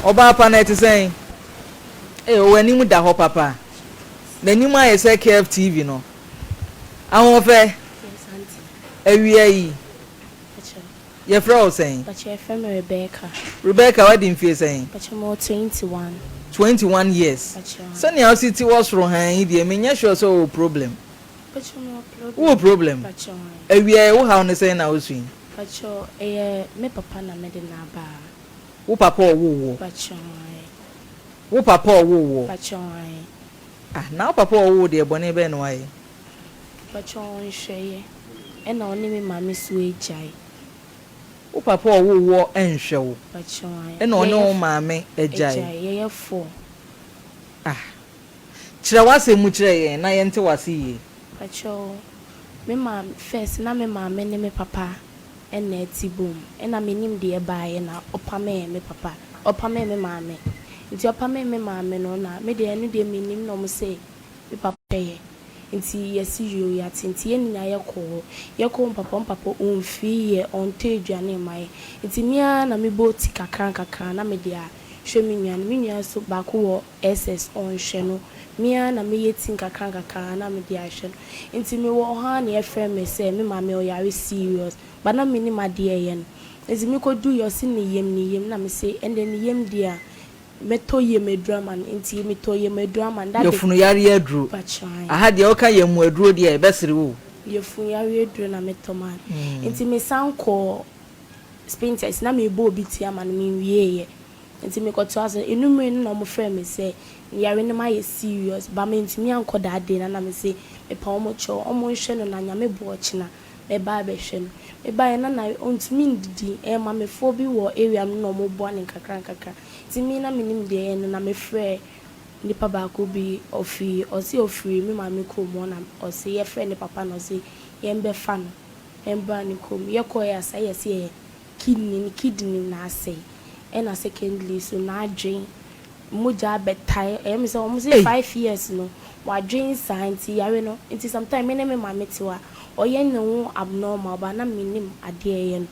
Ɔbaa pa no ɛte sɛn? Ee, ɔwɔ anim da hɔ papa. N'anim ayɛ sɛ Curve TV no. Ahoɔfɛ, awia yi, yɛfrɛ wo sɛn? Pakyɛ yɛfrɛ me Rebecca. Rebecca, wadi mfie sɛn? Pakyɛ mewɔ 21. 21 years. Sɛnea wosi te wɔ soro hann yi deɛ, menyɛ sure sɛ wowɔ problem. Pakyɛ mewɔ problem. Wowɔ problem? Pakyɛ. Awia yi, wo haw ne sɛn na wosu yi? Pakyɛ ɛyɛ me papa na mede no aba ha. Wo papa a ɔwoo woɔ? Pakyɛ ae. Wo papa a ɔwoo woɔ? Pakyɛ ae. Ah, na wo papa a ɔwoo wo deɛ, bɔne bɛn na wayɛ? Pakyɛ ɔnhwɛeɛ, ɛna ɔne me maame nso agyae. Wo papa a ɔwoo woɔ nhwɛ wo, Pakyɛ ae. ɛna ɔne Yɛyɛ wo maame agyae? Agyae, yɛyɛ four. Ah, kyerɛ w'asɛm mu kyerɛ yɛn na yɛnte w'ase yie. Pakyɛ, me maame, first na me maame ne me papa na ɛte bom. Ɛna mennim deɛ ɛbaeɛ na ɔpamee me papa, ɔpamee me maame. Nti ɔpamee me maame no na me deɛ ɛno deɛ mennim na wɔse me papa yɛ. Nti yɛse yoo yɛate. Nti yɛn nyinaa yɛkɔɔ hɔ. Yɛkɔɔ me papa hɔ, me papa ɔmfii yɛ, ɔntɔ aduane mma yɛn. Nti me ara na mebɔ ti kakra nkakra na mede ahwɛ me nua no. Me nua nso baako wɔ SS ɔnhwɛ no. Me ara na meyɛ ti nkakra nkakra na mede ahwɛ no. Nti mewɔ hɔ ara na yɛfrɛ me sɛ me maame ɔyare serious but na mennim adeɛ ɛyɛ no. Nti mekɔduiɛ ɔse ne yam ne yam na mese ɛnde ne yam deɛ a mɛtɔ yam aduro ama no. Nti metɔɔ yam aduro ama no that day. Yafunu yareɛ aduro. Pakyɛ. Aha deɛ woka yam aduro deɛ ɛbɛsere wo o. Yafunu yareɛ aduro na metɔ maa no. Nti mesan kɔɔ Spintex na merebɔ obi ti ama no menwieeɛ. Nti mekɔtoaa so. Anwummere no na wɔfrɛɛ me sɛ yare no mayɛ serious but mantumi ankɔ that day no na mese mepɛ wɔn kyɛw wɔnhwɛ no na Nyame boa ɔkyena mɛba abɛhwɛ no. Mebaeɛ no na ɔntumi ndidi, ɛyɛ mamefoɔ bi wɔ area no na wɔboa no nkakra nkakra. Nti me na mennim deɛ ɛyɛ no na mefrɛɛ nipa baako bi ɔfiri ɔse ɔfiri me maame kurom hɔ na ɔse yɛfrɛɛ ne papa na ɔse yɛmbɛfa no mbra ne kurom. Yɛkɔeɛ a saa yɛse ɛyɛ kidney ne kidney na asɛe ɛna secondly so n'adwen mogya abɛtae ɛyɛ me sɛ wɔn se Ei. 5 years no wadwen saa nti yare no nti sometimes me ne me maame te hɔ a ɔyɛ ne ho abnormal but na mennim adeɛ ɛyɛ no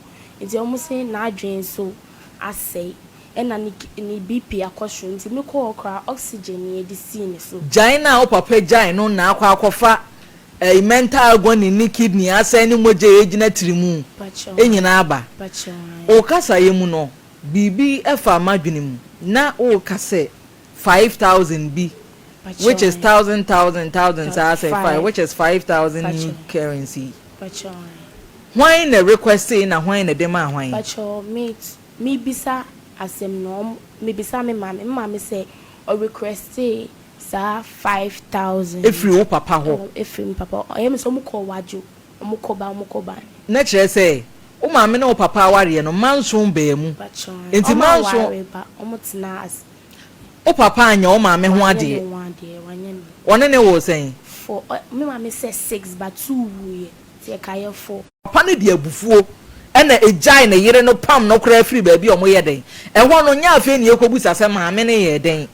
nti wɔn se n'adwen so asɛe ɛna ne BP akɔ soro nti mekɔ hɔ koraa oxygen ne yɛde sii ne so. Gyae no a wo papa gyae no na akɔ akɔfa ɛyi mental agony ne kidney asɛe ne mogya a egyina tiri mu Pakyɛw. nyinaa aba. Pakyɛw. Wo kasaeɛ mu no, biribi fa m'adwene mu na woka sɛ 5,000 bi which is Pakyɛw. thousand thousand thousand saa sɛ five five which is 5,000 new Pakyɛw. currency. Pakyɛw. Hwan na requestee na hwan na de maa hwan? Pakyɛw, mebisa asɛm no ɔmo mebisa me maame sɛ ɔrequestee saa 5,000. Efiri wo papa hɔ? Efiri me papa hɔ. Ɛyɛ me sɛ ɔmo kɔ wadwo, ɔmo kɔ ba, ɔmo kɔ ba. Na kyerɛ sɛ wo maame ne wo papa awareɛ no manson baa mu. Pakyɛw. Nti Ɔmo manson. aware ba ɔmo tena ase. Wo papa anyɛ wo maame ho Wanyɛ adeɛ? ne ho adeɛ, wanyɛ ne. Ɔne ne woo sɛn? Four. Me maame sɛ six but two wuiɛ nti ɛka yɛ four. Papa no de abufuo ɛna egyae ne yere no pam no koraa firi baabi a ɔmo yɛ den. Ɛhɔ no nyɛ afei ne yɛkɔbusa sɛ maame no yɛ den.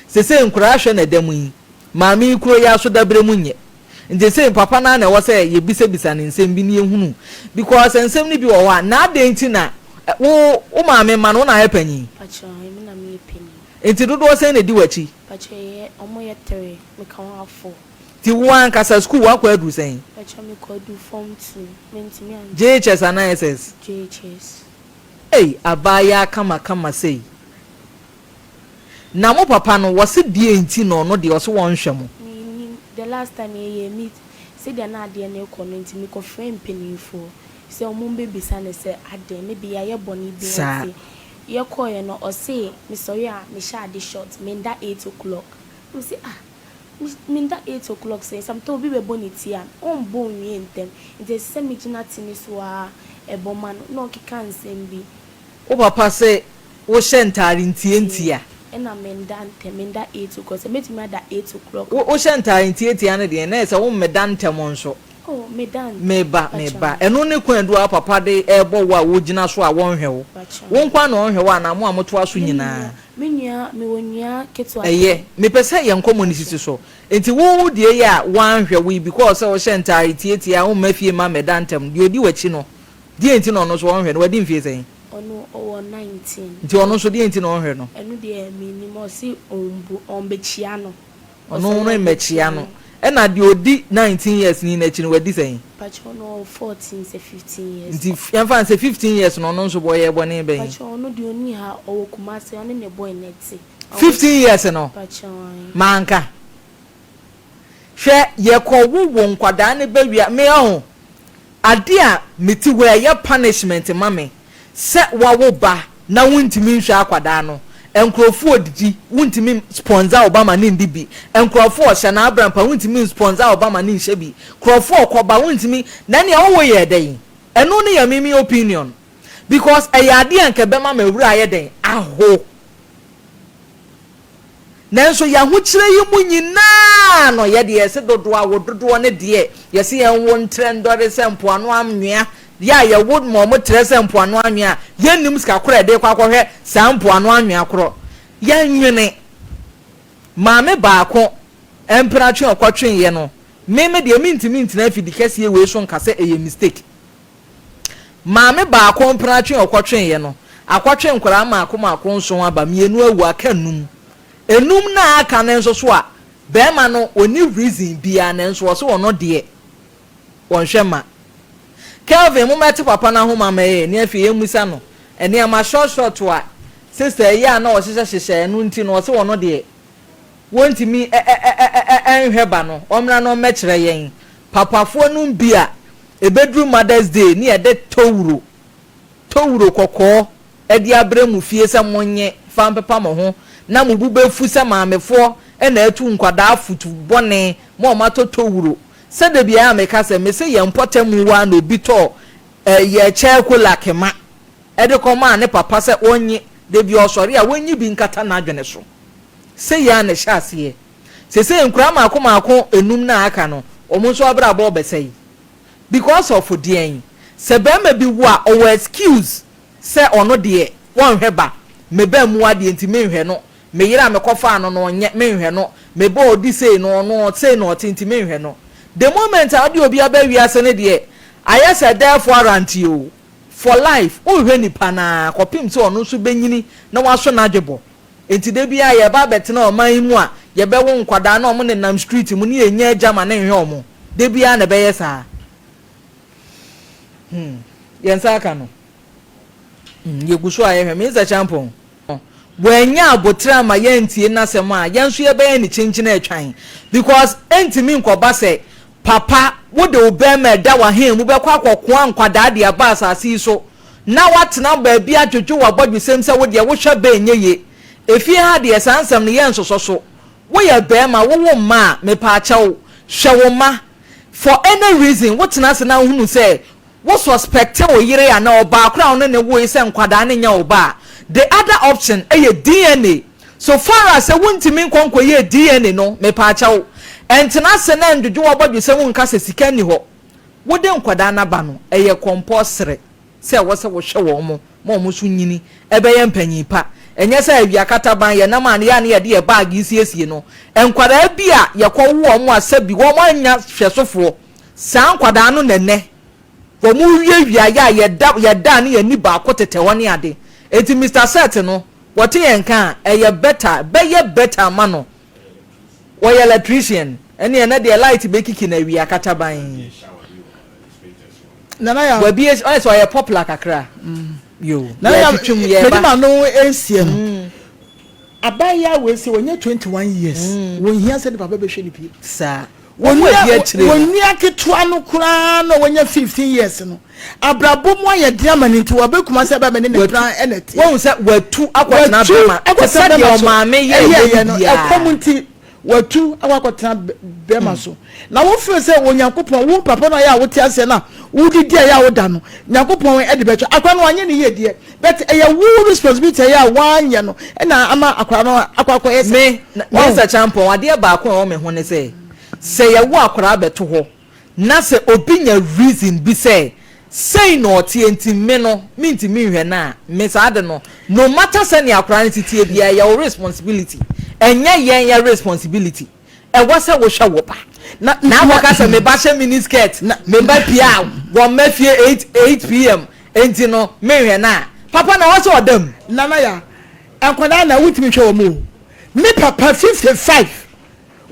Sese nkoraa hwɛ na ɛda mu yi, maame yi kuro yi aso dabere mu nyɛ. Nti sɛ papa no ara na ɛwɔ sɛ yɛbisabisa ne nsɛm bi ne yɛhunu because nsɛm no bi wɔ hɔ a na adɛn nti na wo maame ma no wo na ayɛ panyin? Pakyɛw, emi na meyɛ panyin. Nti dodoɔ sɛn na edi w'akyi? Pakyɛw, yɛ ɔmo yɛ three, meka ho a four. Nti wo ankasa school wakɔ aduru sɛn? Pakyɛw, mekɔ adu form two, mentumi an. JHS anaa SS? JHS. Ei, abaayaa kamakama sei. Na mo papa no, wɔse deɛ nti na ɔno deɛ ɔse wɔnhwɛ mo? Mennim. The last time yɛyɛ meet, sɛdeɛ na adeɛ no rekɔ no nti mekɔfrɛɛ mpanimfoɔ sɛ ɔmo mbɛbisa no sɛ adɛn, maybe yɛayɛ bɔne bi nti. Yɛkɔeɛ no ɔse mesɔre a mehyɛ ade short, menda 8 o'clock. Mese ah, menda 8 o'clock sɛn? Sometimes obi bɛbɔ ne ti a, ɔmbɔ nwie ntɛm. Nti ɛsɛ sɛ megyina ti no so ara ɛbɔ ma no na ɔkeka nsɛm bi. Wo papa sɛ wohyɛ ntaare ntiantia? Ɛna menda ntɛm, menda 8 o'clock. Sɛ mɛtumi ada 8 o'clock. Wohyɛ ntaare ntiantia no deɛ na ɛsɛ wo mmeda ntɛm nso. Oh, meda ntɛm. Meba, meba. Ɛno ne kwan du a wo papa de ɛrebɔ wo a wogyina so a wɔnhwɛ wo. Pakyɛw. Wo nko na ɔnhwɛ wo anaa mo a motoa so Me nyinaa? nua, me nua, mewɔ nua ketewa. Ɛyɛ, mepɛ sɛ yɛn nkɔmmɔ no sisi so. Nti wo deɛ yi a woanhwɛ wo yi because sɛ wohyɛ ntaare tiatia a womma fie mma mmɛda ntɛm, deɛ ɔdi w'akyi no, deɛ nti na ɔno nso ɔnhwɛ no, wadi mfie sɛn? Ɔno ɔwɔ 19. Nti ɔno nso deɛ nti na ɔnhwɛ no? Ɛno deɛ mennim, ɔse ɔmbu, ɔmbɛkyia no. Ɔno no mmɛkyia no. Ɛna deɛ ɔdi 19 years ni n'akyi no wadi sɛn? Pakyɛ ɔno ɔwɔ 14 sɛ 15 years. Nti yɛmfa no sɛ 15 years no ɔno nso ɔyɛɛ bɔne bɛn? Pakyɛ ɔno deɛ ɔnni ha, ɔwɔ Kumasi, ɔne ne boy na ɛte. 15 years no? Pakyɛ ae. Manka. Hwɛ yɛkɔ wo wo nkwadaa no ba wia me ɔho ade a mete hɔ yi ɛyɛ punishment ma me sɛ wawo ba na wontumi nhwɛ akwadaa no nkurɔfoɔ didi wontumi sponsor wo ba ma no ndi bi nkurɔfoɔ ɔhyɛ n'abrampa wontumi sponsor wo ba ma no nhyɛ bi nkurɔfoɔ ɔkɔba wontumi na nea wowo yɛ dɛn ɛno ne yɛ me me opinion because ɛyɛ adeɛ a nka ɛbɛma m'awura ayɛ dɛn aho. Nanso yɛn ahokyerɛ yi mu nyinaa no, yɛ deɛ yɛse dodoɔ a wo dodoɔ no deɛ, yɛse yɛn wo ntrɛ ndɔre sɛ mpoano anwea, yɛ a yɛwo ma wɔn trɛ sɛ mpoano anwea a, yɛnnim sika korɔ a yɛde rekɔ akɔhwɛ saa mpoano anwea korɔ. Yɛnwene. Maame baako mpena twe a ɔkɔtweeɛ no, me me deɛ mentumi ntena afidi kɛseɛ wei so nka sɛ ɛyɛ mistake. Maame baako mpena twe a ɔkɔtweeɛ no, akɔtwe nkwadaa mmaako mmaako nson aba, mmienu awu, aka nnum. Nnum no a aka no nso so a, barima no ɔnni reason biara nanso ɔse ɔno deɛ ɔnhwɛ mma. Kelvin, mommɛte papa no ahoma mma yɛn ne afei yɛmmisa no nneɛma short short a sister yi a na ɔhyehyɛ hyehyɛ ɛno nti no ɔse ɔno deɛ wɔntumi nhwɛ ba no, ɔmmra na ɔmmɛkyerɛ yɛn. Papafoɔ nom bi a Ɛbɛduru Mother's Day ne yɛde towuro, towuro kɔkɔɔ de abrɛ mo fie sɛ monnye fa mpepa mo ho na mo bo bɛfu sɛ maamefoɔ na atu nkwadaa fotu bɔne ma wɔatɔ towuro. Sɛ da biara meka sɛ, mese yɛn mpɔtam hɔ ara na obi tɔɔ ɛyɛ kyɛɛkolake ma de kɔmaa ne papa sɛ ɔnnye, da bi ɔsɔre a wɔnyi bi nkata n'adwene so. Sei ara na ɛhyɛ aseɛ. Seesei nkoraa mmaako mmaako nnum no a aka no, wɔn nso abrabɔ rebɛsɛe. Because of deɛn? Sɛ barima bi wo a, ɔwɔ excuse sɛ ɔno deɛ wɔnhwɛ ba, me ba mmu adeɛ nti menhwɛ no, me yere a mekɔfaa no no ɔnyɛ, menhwɛ no, me ba a ɔdi sei no ɔno sei na ɔte nti menhwɛ no. The moment a wode obi aba wiase no deɛ, ayɛ sɛ death warrant o, for life, wohwɛ nipa no ara kɔpem sɛ ɔno nso bɛnyini na waso n'adwebɔ. Enti da biara yɛba abɛtena ɔman yi mu a, yɛbɛwo nkwadaa na wɔnenam street mu ne yɛnnya agya ma no nhwɛ wɔn. Da biara na ɛbɛyɛ saa. Hmm. Yɛn nsa aka no. Hmm. Yɛgu so a yɛhwɛ. Mr. Champon, wannya aboterɛ ama yɛantie n'asɛm a, yɛn nso yɛbɛyɛ ne kyenkyen atwan. Because ɛntumi nkɔba sɛ, papa, wode wo bɛrima ɛda w'ahan mu bɛkɔ akɔkoa nkwadaa de aba asase yi so na woatena baabi adwodwo w'abɔdwesɛm sɛ wo deɛ wohwɛ bɛ ɛnyɛ ye. Efie ha deɛ saa nsɛm no yɛnsosɔ so. Woyɛ barima, wowo mma a, mepaakyɛw, hwɛ wo mma. For any reason, wotena ase na wohunu sɛ wo suspecte wo yere anaa ɔbaa koraa a wo ne no woe sɛ nkwadaa no nyɛ wo ba a, the other option yɛ DNA. So far as sɛ wontumi nkɔ nkɔyɛɛ DNA no, mepaakyɛw, ntena ase na ndwodwo w'abɔdwesɛm nka sɛ sika nni hɔ. Wode nkwadaa no aba no, ɛyɛ compulsory sɛ ɛwɔ sɛ wohwɛ wɔn ma wɔn nso nyini bɛyɛ mpanyin pa. Ɛnyɛ sɛ awia kataban yɛnam a yɛ a na yɛde yɛn bag siesie no. Nkwadaa bi a yɛkɔwo wɔn a sɛbi wɔannya hwɛsofoɔ, saa nkwadaa no na ɛnnɛ wɔrewiawia yɛ a yɛda yɛda a ne yɛn ani baako tetɛ hɔ ne ade. Enti Mister Seth no, wɔte yɛn nka a, ɛyɛ better, bɛyɛ better ama no. Wɔyɛ electrician ɛne ɛnɛ deɛ light bɛ kiki na awia kataban. Nana ya. Wabi esi ɔyɛ sɛ ɔyɛ popular kakra. Mm. Yo. Nana ya twitwim yɛ ba. Mede ma no esie no. Mm. Abaayewa wei sɛ wɔnyɛ 21 years. Mm. Wɔn hia sɛ ne papa bɛhwɛ ne pie. Saa. Wɔn nua ketewa no koraa na wɔnya 15 years no. Abrabɔ mu ayɛ den ama no nti waba Kumasi aba bɛne ne mpena ɛna ɛteɛ. Wahu sɛ watu akɔtena bɛma te sɛ deɛ ɔmaame yɛɛyɛ no biara. Ɛkɔm nti watu akɔ akɔtena bɛma so. Na wo feel sɛ Onyankopɔn wo papa no a yɛ a wote aseɛ no a wodidi a yɛ a woda no Nyankopɔn ɛde bɛkyɛ akora no wanyɛ ne yie deɛ but ɛyɛ wo responsibility ɛyɛ a wanyɛ no ɛna ama akora no akɔ akɔyɛ sɛ. Me, Mr. Champon, adeɛ baako a ɛwɔ me ho ne sɛ, sɛ yɛwo akwadaa bɛto hɔ Na sɛ obi nya reason bi sɛ sei na ɔteɛ nti me no mentumi nhwɛ no a, me saa ade no, no matter sɛnea akwadaa no si teɛ biara, ɛyɛ wo responsibility, ɛnyɛ yɛn yɛn responsibility. Ɛwɔ sɛ wohwɛ wo ba. Na Na akɔka sɛ me ba hyɛ mini skirt, me ba pie a wɔmma fie 8 8 pm nti no menhwɛ no a, Papa na ɛwɔ sɛ ɔda mu. Nana ya, nkwadaa na wontumi nhwɛ wɔn o. Me papa 55,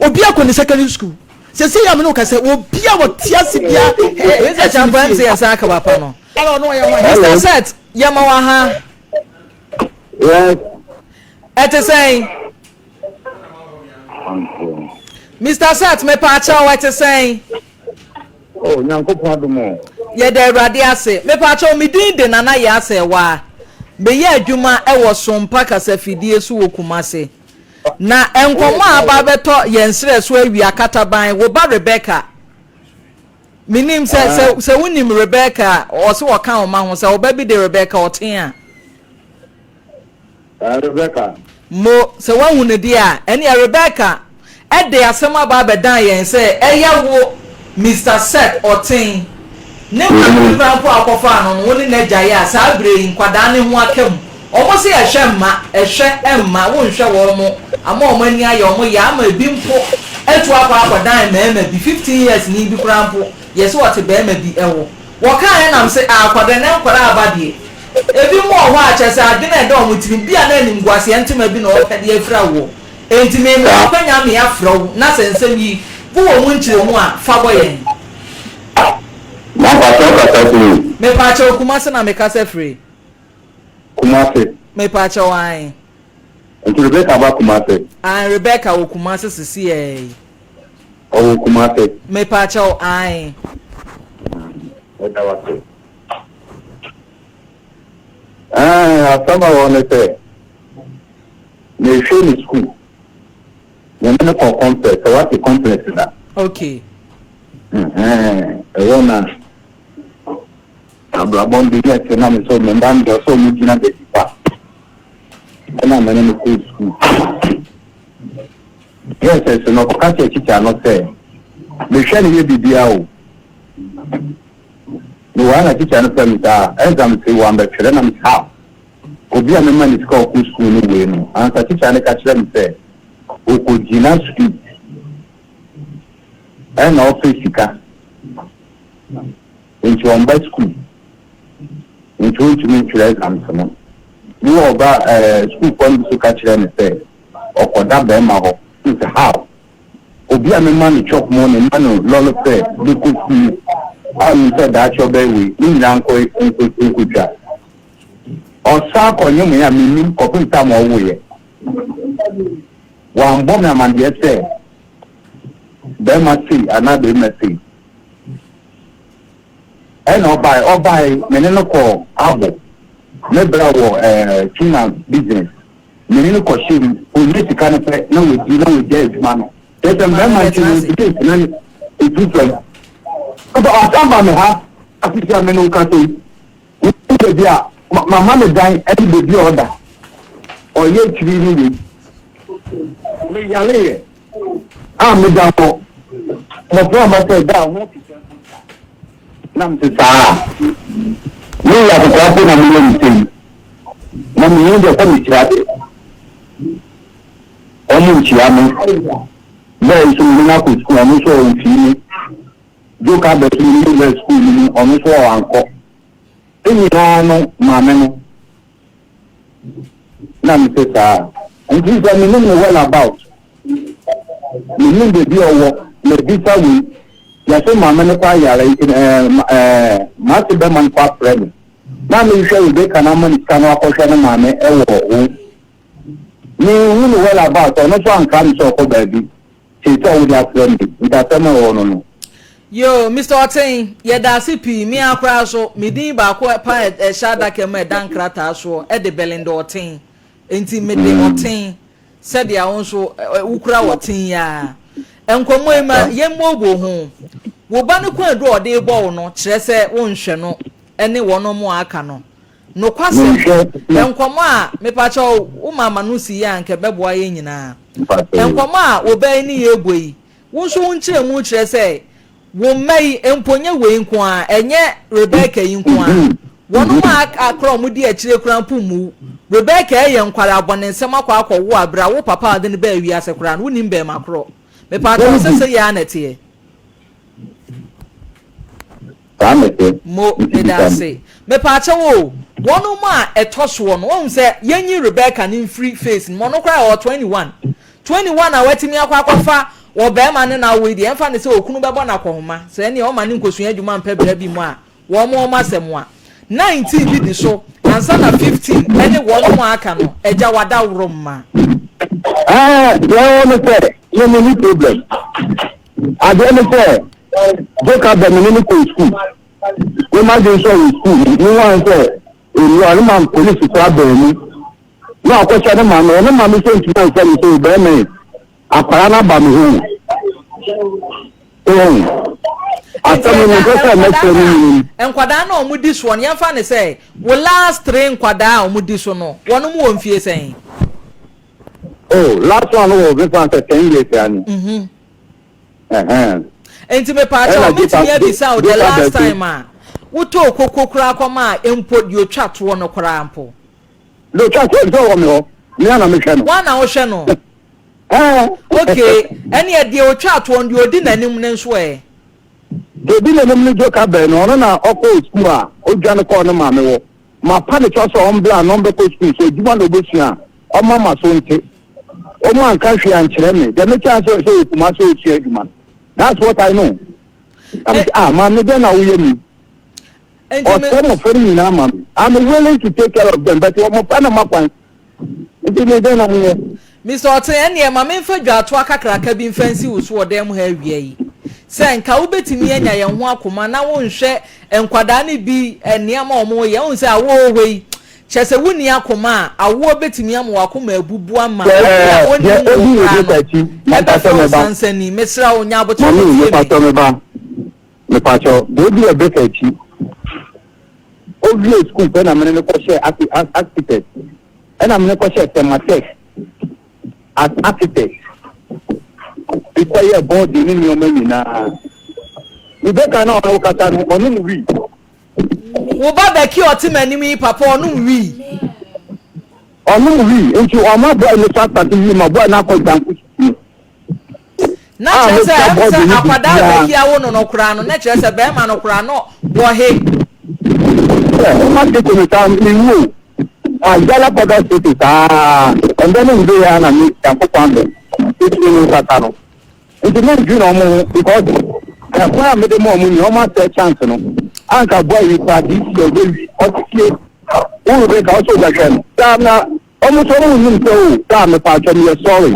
obi akɔ ne secondary school. Sese yɛ a me ne wo kasa obi a wɔte ase bia. Mr. Champa MC yɛ san aka papa no. Ɛna ɔno ɔyɛ hwan? Mr. Seth, yɛ ma wɔ ha. Yes. Ɛte sɛn? Mr. Seth, mepa akyɛw ɛte sɛn? Oh, Nyankopɔn adom o. Yɛda Awurade ase. Mepa akyɛw, me din de Nana Yaa Sɛɛwaa. Meyɛ adwuma wɔ Sompa kasafidie so wɔ Kumase. Na nkɔmmɔ a aba abɛtɔ yɛn serɛ so awia kataban, wo ba Rebecca. Menim sɛ sɛ sɛ wonim Rebecca a, ɔse ɔka wo ma ho sɛ wo ba bi de Rebecca ɔten a. Eh, Rebecca. Mo, sɛ woahu no deɛ a, ɛnneɛ Rebecca de asɛm aba abɛdan yɛn sɛ ɛyɛ wo Mister Seth Ɔten ne maame koraa mpo a wokɔfaa no no, wo ne no agyae a saa berɛ yi nkwadaa no ho aka mu. Wɔn se ɛhwɛ mma, ɛhwɛ mma, wonhwɛ wɔn, ama wɔn ani ayɛ wɔn ya ama ebi mpo atu akɔ akɔdan mmarima bi, 15 years ni bi koraa mpo yɛse ɔte barima bi ho. Wɔkaeɛ nam se, ah akwadaa nnɛ nkwadaa aba deɛ. Ebinom wɔ hɔ a, kyerɛ sɛ adwene a ɛda wɔn tirim, bi a na animguaseɛ ntoma bi na wɔpɛ de afira woɔ. Enti merema wo akwanya me afrɛ wo na sɛ nsɛm yi wowɔ mu nkyerɛmu a, fa bɔ yɛn. Mampakyɛw kasa firi. Mepaakyɛw Kumase na mekasa firi. Kumase. Mepaakyɛw ae. Nti Rebecca ba Kumase? Ae Rebecca wɔ Kumase sesiɛɛ yi. Ɔwɔ Kumase? Mepaakyɛw ae. Meda wo ase. Ɛɛ, asɛm a ɛwɔ hɔ ne sɛ, mehwɛ ne sukuu, me ne no kɔ complex, sɛ wate complex da. Okay. Ɛhɛn, ɛhɔ na abrabɔ no baabi a ɛte na me sɛ me mma no deɛ ɔsɛ wɔn gyina baabi pa. Ɛna me ne no kɔɔ sukuu. Yɛ sɛ sɛ no ɔkɔka kyerɛ tikya no sɛ, mehwɛ no yɛ biribiara o. Mewɔ ha na tikya no frɛ me saa, exams yi wambɛtwerɛ na mese how? Obi a mema no sika ɔkɔ sukuu no wei no, ansa tikya no ka kyerɛ me sɛ ɔkɔgyina street ɛna ɔpɛ sika nti ɔmba sukuu nti ɔntumi ntwerɛ exams no. Mewɔ ɔba ɛɛ sukuufoɔ no bi so ka kyerɛ me sɛ ɔkɔda bɛrima hɔ, mese how? Obi a mema no chop money, mema no lɔre fare de kɔ sukuu a ɔnim sɛ daakye ɔbɛyɛ wei, ne nyinaa nkɔ nkɔtwa. Ɔsan kɔnyemoeɛ a mennim kɔpem tam a ɔwoeɛ. Wambɔ me amandeɛ sɛ barima sei anaa barima sei. Ɛna ɔbae, ɔbae me ne no kɔɔ Abo. Me bra wɔ eh, tuna business. Me ne no kɔhyɛ mu, ɔnya sika no pɛ na wadi na wagyae adwuma no. Kyerɛ sɛ mmarima nti no ntumi ntena ne ɛtu fam. Ɔba ɔsan ba me ha asisi a me ne wo kasa yi. Wohu baabi a mama no dan ne baabi a ɔda. Ɔyɛ akyiri ne wei. Meyareeɛ a meda hɔ. Mmɔfra a mma sɛ da a ho te sɛ Na mete saa a, meyɛ akɔkoraa mpo na meyɛ no sei, na mennim deɛ sɛ mekyerɛ adeɛ. Wɔn nkyia me. Bɛɛ nso mene no akɔ sukuu, ɔno nso ɔmfii me. Joke abɛ nso mene no wura sukuu no mu, ɔno nso ɔankɔ. Ne nyinaa no maame no. Na mete saa. Nti sɛ menim ne well about, menim baabi a ɔwɔ, mabisa wei, yɛse maame no kɔ ayare nti ɛɛ ɛɛ m'ase bɛma no kɔ afrɛ me. Na mehwehwɛ Rebecca na ama ne sika no akɔhwɛ ne maame ɛwɔ hɔ. Menhu ne well about, ɔno nso ankra me sɛ ɔkɔ baabi. Seesei a wode afrɛ me yi, nti asɛm a ɛwɔ hɔ no no. Yoo, Mister Ɔten, yɛda ase pii. Me ara koraa nso, me din baako pa a ɛhyɛ adaka mu a ɛda nkrataa soɔ de Belinda Ɔten. Enti mede Ɔten sɛdeɛ wo nso wokura Ɔten yi ara. Nkɔmmɔ yi ma yɛmmooboo ho. Wo ba no kwaadu a ɔde rebɔ wo no kyerɛ sɛ wonhwɛ no ne wɔnom a aka no. Nokwasɛm, nkɔmmɔ a, mepakyɛw, wo ma ma no si yie a anka ɛbɛboa yɛn nyinaa. Nkɔmmɔ a wo ba yi ne yɛn rebɔ yi, wo nso wo nkyerɛmu kyerɛ sɛ wo mma yi mpo nyɛ wei nko ara, ɛnyɛ Rebecca yi nko ara. Wɔnom a aka koraa a wɔdi akyire koraa mpo mmu wo. Rebecca reyɛ nkwadaa abɔnensɛm akɔ akɔwo a berɛ a wo papa a ɔde no baa wiase koraa no, wonnim bɛrima korɔ. Mepakyɛw, sɛ sɛi ara na ɛteɛ? Saa na ɛteɛ. Mo, Nti meda bisa me. ase. Mepaakyɛw o, wɔnom a ɛtɔ soɔ no, woahu sɛ yɛnyi Rebecca no mfiri face no mu, ɔno koraa ɔwɔ 21. 21 a watumi akɔ akɔfa wɔ barima ne no awo yi deɛ, ɛmfa no sɛ okunu bɛbɔ no akɔhoma, sɛ ɛneɛ ɔma no nkɔsua adwuma mpɛ bra bi mu a, wɔn wɔn asɛm a. 19 bi di so ansa na 15 ɛne wɔnom a aka no, agya wadaworo mma. Ɛɛ, deɛ ɛwɔ ne sɛ, me menni problem. Adeɛ ne sɛ, Joka bɛ me ne no kɔɔ sukuu. Me m'adwene sɛ ɔwɔ sukuu no, me hu sɛ ɔnni hɔ, ne ma polisi koraa baa mu. Na ɔkɔhyɛ ne maame hɔ, ne maame sɛ ntumi anhyɛ me sɛ bɛrima yi, akwadaa no aba me ho. Ohun. Asɛm no mepɛ sɛ mɛkyerɛ no nyini. Nkwadaa no a wɔdi soɔ no, yɛmfa no sɛ wo last three nkwadaa a wɔdi so no, wɔnom wɔ mfie sɛn? Oh, last one no wɔ mefa sɛ 10 years ani. Mm-hmm. Nti mepaakyɛw metumi abisa wo the last time a wotɔɔ koko koraa kɔmaa mpo deɛ otwa toɔ no koraa mpo. Deɛ otwa toɔ no sɛ ɔwɔ me hɔ, me ara na mehwɛ no. Woa na wohwɛ no? Okay, ɛneɛ deɛ otwa toɔ no deɛ odi n'anim no nso ɛ? Deɛ odi n'anim no Joka bɛn no, ɔno na ɔkɔɔ sukuu a odwane kɔɔ ne maame hɔ. Mapa ne kyɛw sɛ ɔmbra na ɔmbɛkɔ sukuu, sɛ adwuma na obesua a, ɔmma m'aso nte. Ɔmo anka hwee ankyerɛ me. Deɛ mete ase sɛ ɔwɔ Kumasi ɔresua adwuma. That's what I know. Na mese, ah, maame dɛn na woyɛ mi? Ɔsɛ mmɔfra no nyinaa ma me. I'm willing to take care of them, but mmɔfra no mma kwan. Nti me dɛn na meyɛ? Mister Ɔte, ɛnneɛ ma memfa dwaatoa kakraka bi mfa nsi wo so wɔ dan mu ha awia yi. Sɛ nka wobɛtumi anya yɛn ho akoma na wonhwɛ nkwadaa no bi nneɛma a wɔyɛ. Wohu sɛ awoɔ wɔ hɔ yi, Kyerɛ sɛ wonni akoma a, awoɔ bɛtumi ama w'akoma abubu ama obi a ɔnnim wo koraa no ɛbɛfa wo sansani. Mesrɛ wo, nya aboterɛ na tie me. Mepatwɔ me ba, mepatwɔ, deɛ ɔdi Rebecca akyi, ɔwie sukuu pɛ na mene no kɔhyɛɛ architect, ɛna mene kɔhyɛɛ Tematech as architect, mekɔyɛɛ bɔɔde ne nneɛma nyinaa. Rebecca na ɔne wo kasa no, ɔnom wii. Wo ba Becky a ɔte m'anim yi papa ɔnom wii. Ɔnom wii nti ɔma boy no so asate wii ma boy no akɔ dwanko sukuu. Na kyerɛ sɛ ɛm sɛ akwadaa Becky awo no no koraa no na kyerɛ sɛ bɛrima no koraa no wɔ he. Sɛ ɔma tete no saa me wu o. Magyala kɔda city saa ɛndɛ ne nde ya na me Nyankopɔn adom ɛtumi me nkasa no. Nti me ndwene ɔmo ho because ɛkwan a mede ma ɔmo ni ɔmo asɛe chance no anka boy yi koraa this year ɔbɛwi ɔte fie wo Rebecca ɔsɛ ɔbɛhwɛ no daa na ɔmo nso ɔmo nnim sɛ o daa mepatwɔ meyɛ sorry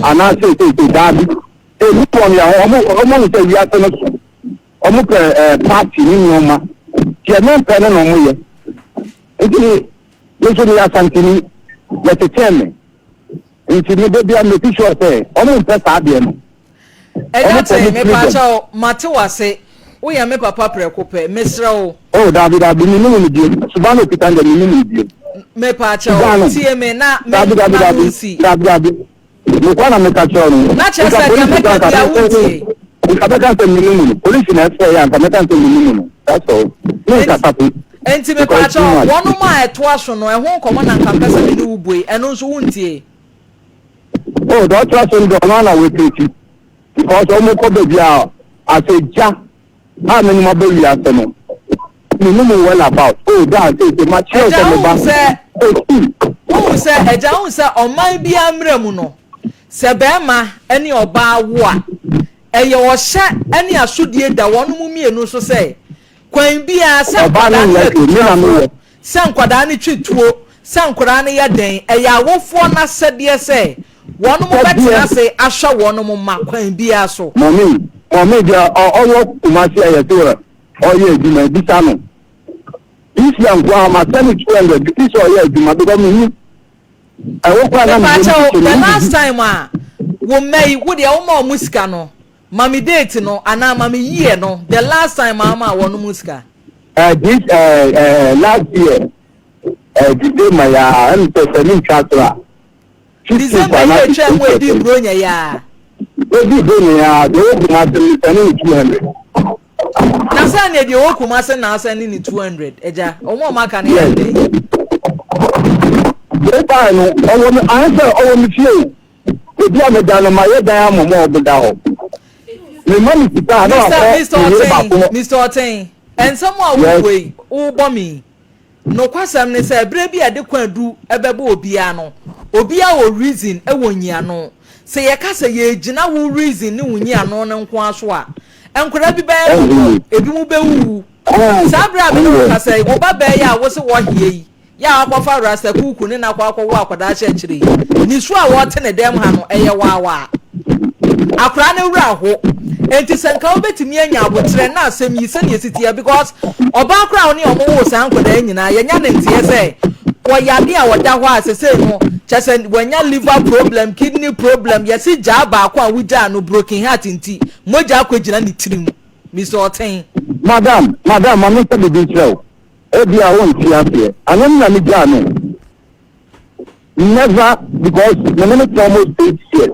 anaa sei sei sei daabi ɛni wɔn yɛ ho ɔmo ɔmo hu sɛ wiase no so ɔmo pɛ ɛɛ party ne nneɛma deɛ mempɛ no na ɔmo yɛ nti me nso meyɛ asanteni yɛtetee me Nti me da bia make sure sɛ ɔmo mpɛ saa adeɛ no. Ɛgya tee mepaakyɛw mate wase woyɛ me papa prɛko pɛ mesrɛ wo. Oh daabi daabi me nim no biom suban na okita no deɛ me nim no biom. Mepaakyɛw tie me na me daabi daabi na daabi nsi. Daabi daabi nokwa na meka kyerɛ no. Na kyerɛ sɛ deɛ mɛka bia wontie. Nka mɛka sɛ me nim no polisi na ɛfrɛ yɛ anka mɛka sɛ me nim no that's all me nkasa po. Enti mepaakyɛw, wɔnom a ɛtoa so no, ɛho nkɔmmɔ na nka mpɛ sɛ me ne wo bue, ɛno nso wontie? Oh, deɛ ɔtoa so no deɛ ɔno ara na wɔakreti because wɔn kɔ baabi a asɛ gya a menim aba wiase no menim well about oh daa seesei makyerɛw sɛ me ba esi. Wohu sɛ agya wohu sɛ ɔman biara mmerɛ mu no sɛ bɛrima ne ɔbaa wo a ɛyɛ ɔhyɛ ne asodie da wɔn mu mmienu so sɛ Kwan biara, sɛ nkwadaa no yɛ atutrafoɔ, sɛ nkwadaa no twe tuo, sɛ nkwadaa no yɛ dɛn, ɛyɛ awofoɔ no asɛdeɛ sɛ wɔnom bɛtena ase ahwɛ wɔnom mma kwan biara so. Mummy, mummy deɛ ɔwɔ Kumasi a yɛse ɔyɛ adwuma bisa no. This year nko ara ma send 200 this year ɔyɛ adwuma because me hu ɛwɔ kora na me Mepakyɛw, the last time a wo mma yi, wo deɛ woma wɔn sika no, Ma me date no anaa ma me year no the last time a ɔmaa wɔnom sika. Eh, this eh, eh, last year eh, December ya ɛm sɛ sɛ ne ntwa so a. December yi atwa mu edi buronya ya. Edi buronya ya deɛ ɔwɔ Kumasi no sɛ ne ne 200. Na sɛ ne deɛ ɔwɔ Kumasi na asɛ ne ne 200 ɛgya wɔn a wɔn aka no yɛ dɛ. Deɛ baa no ɔwɔ mi ayɛ sɛ ɔwɔ mi fie o. Ebi a meda no mayɛ dan ama mo a wɔda hɔ. Mema no sika a na wakɔ ne yere baako hɔ. Mr. Ɔten. Nsɛm a wobɔ yi, wobɔ me yi, nokwasɛm ne sɛ berɛ bi a ɛde kwaadu bɛbɔ obiara no, obiara wɔ reason wɔ nyiano. Sɛ yɛka sɛ yɛregyina wo reason ne wo nyiano no nko ara so a, nkwadaa bi bɛyɛ mmɔbɔ, ebinom bɛwuwu. Saa berɛ a me ne wo kasa yi, wo ba baa yi a wo se wɔhea yi, Yɛ a wakɔfa Rasta kuku ne no akɔ akɔwo akwadaa hyɛ akyire yi, nisuo a wɔte ne dɛm ha no, ɛyɛ waawaa. Akwadaa no werɛ aho. Enti sɛ nka wobɛtumi anya aboterɛ na asɛm yi sɛdeɛ ɛsi teɛ because ɔbaa koraa a ɔne ɔmo woo saa nkwadaa yi nyinaa yɛnya ne nteɛ sɛ ɔyare a ɔda hɔ a sesei no kyɛ sɛ wanya liver problem, kidney problem, yɛse gyaa baako a wogyaa no broken heart nti mogya akɔgyina ne tirim. Mister Ɔten. Madam, madam, ma menka biribi nkyerɛ wo. Ebia wonte aseɛ. Ano no na me gyaa no. Never because me ne no tena almost 8 years.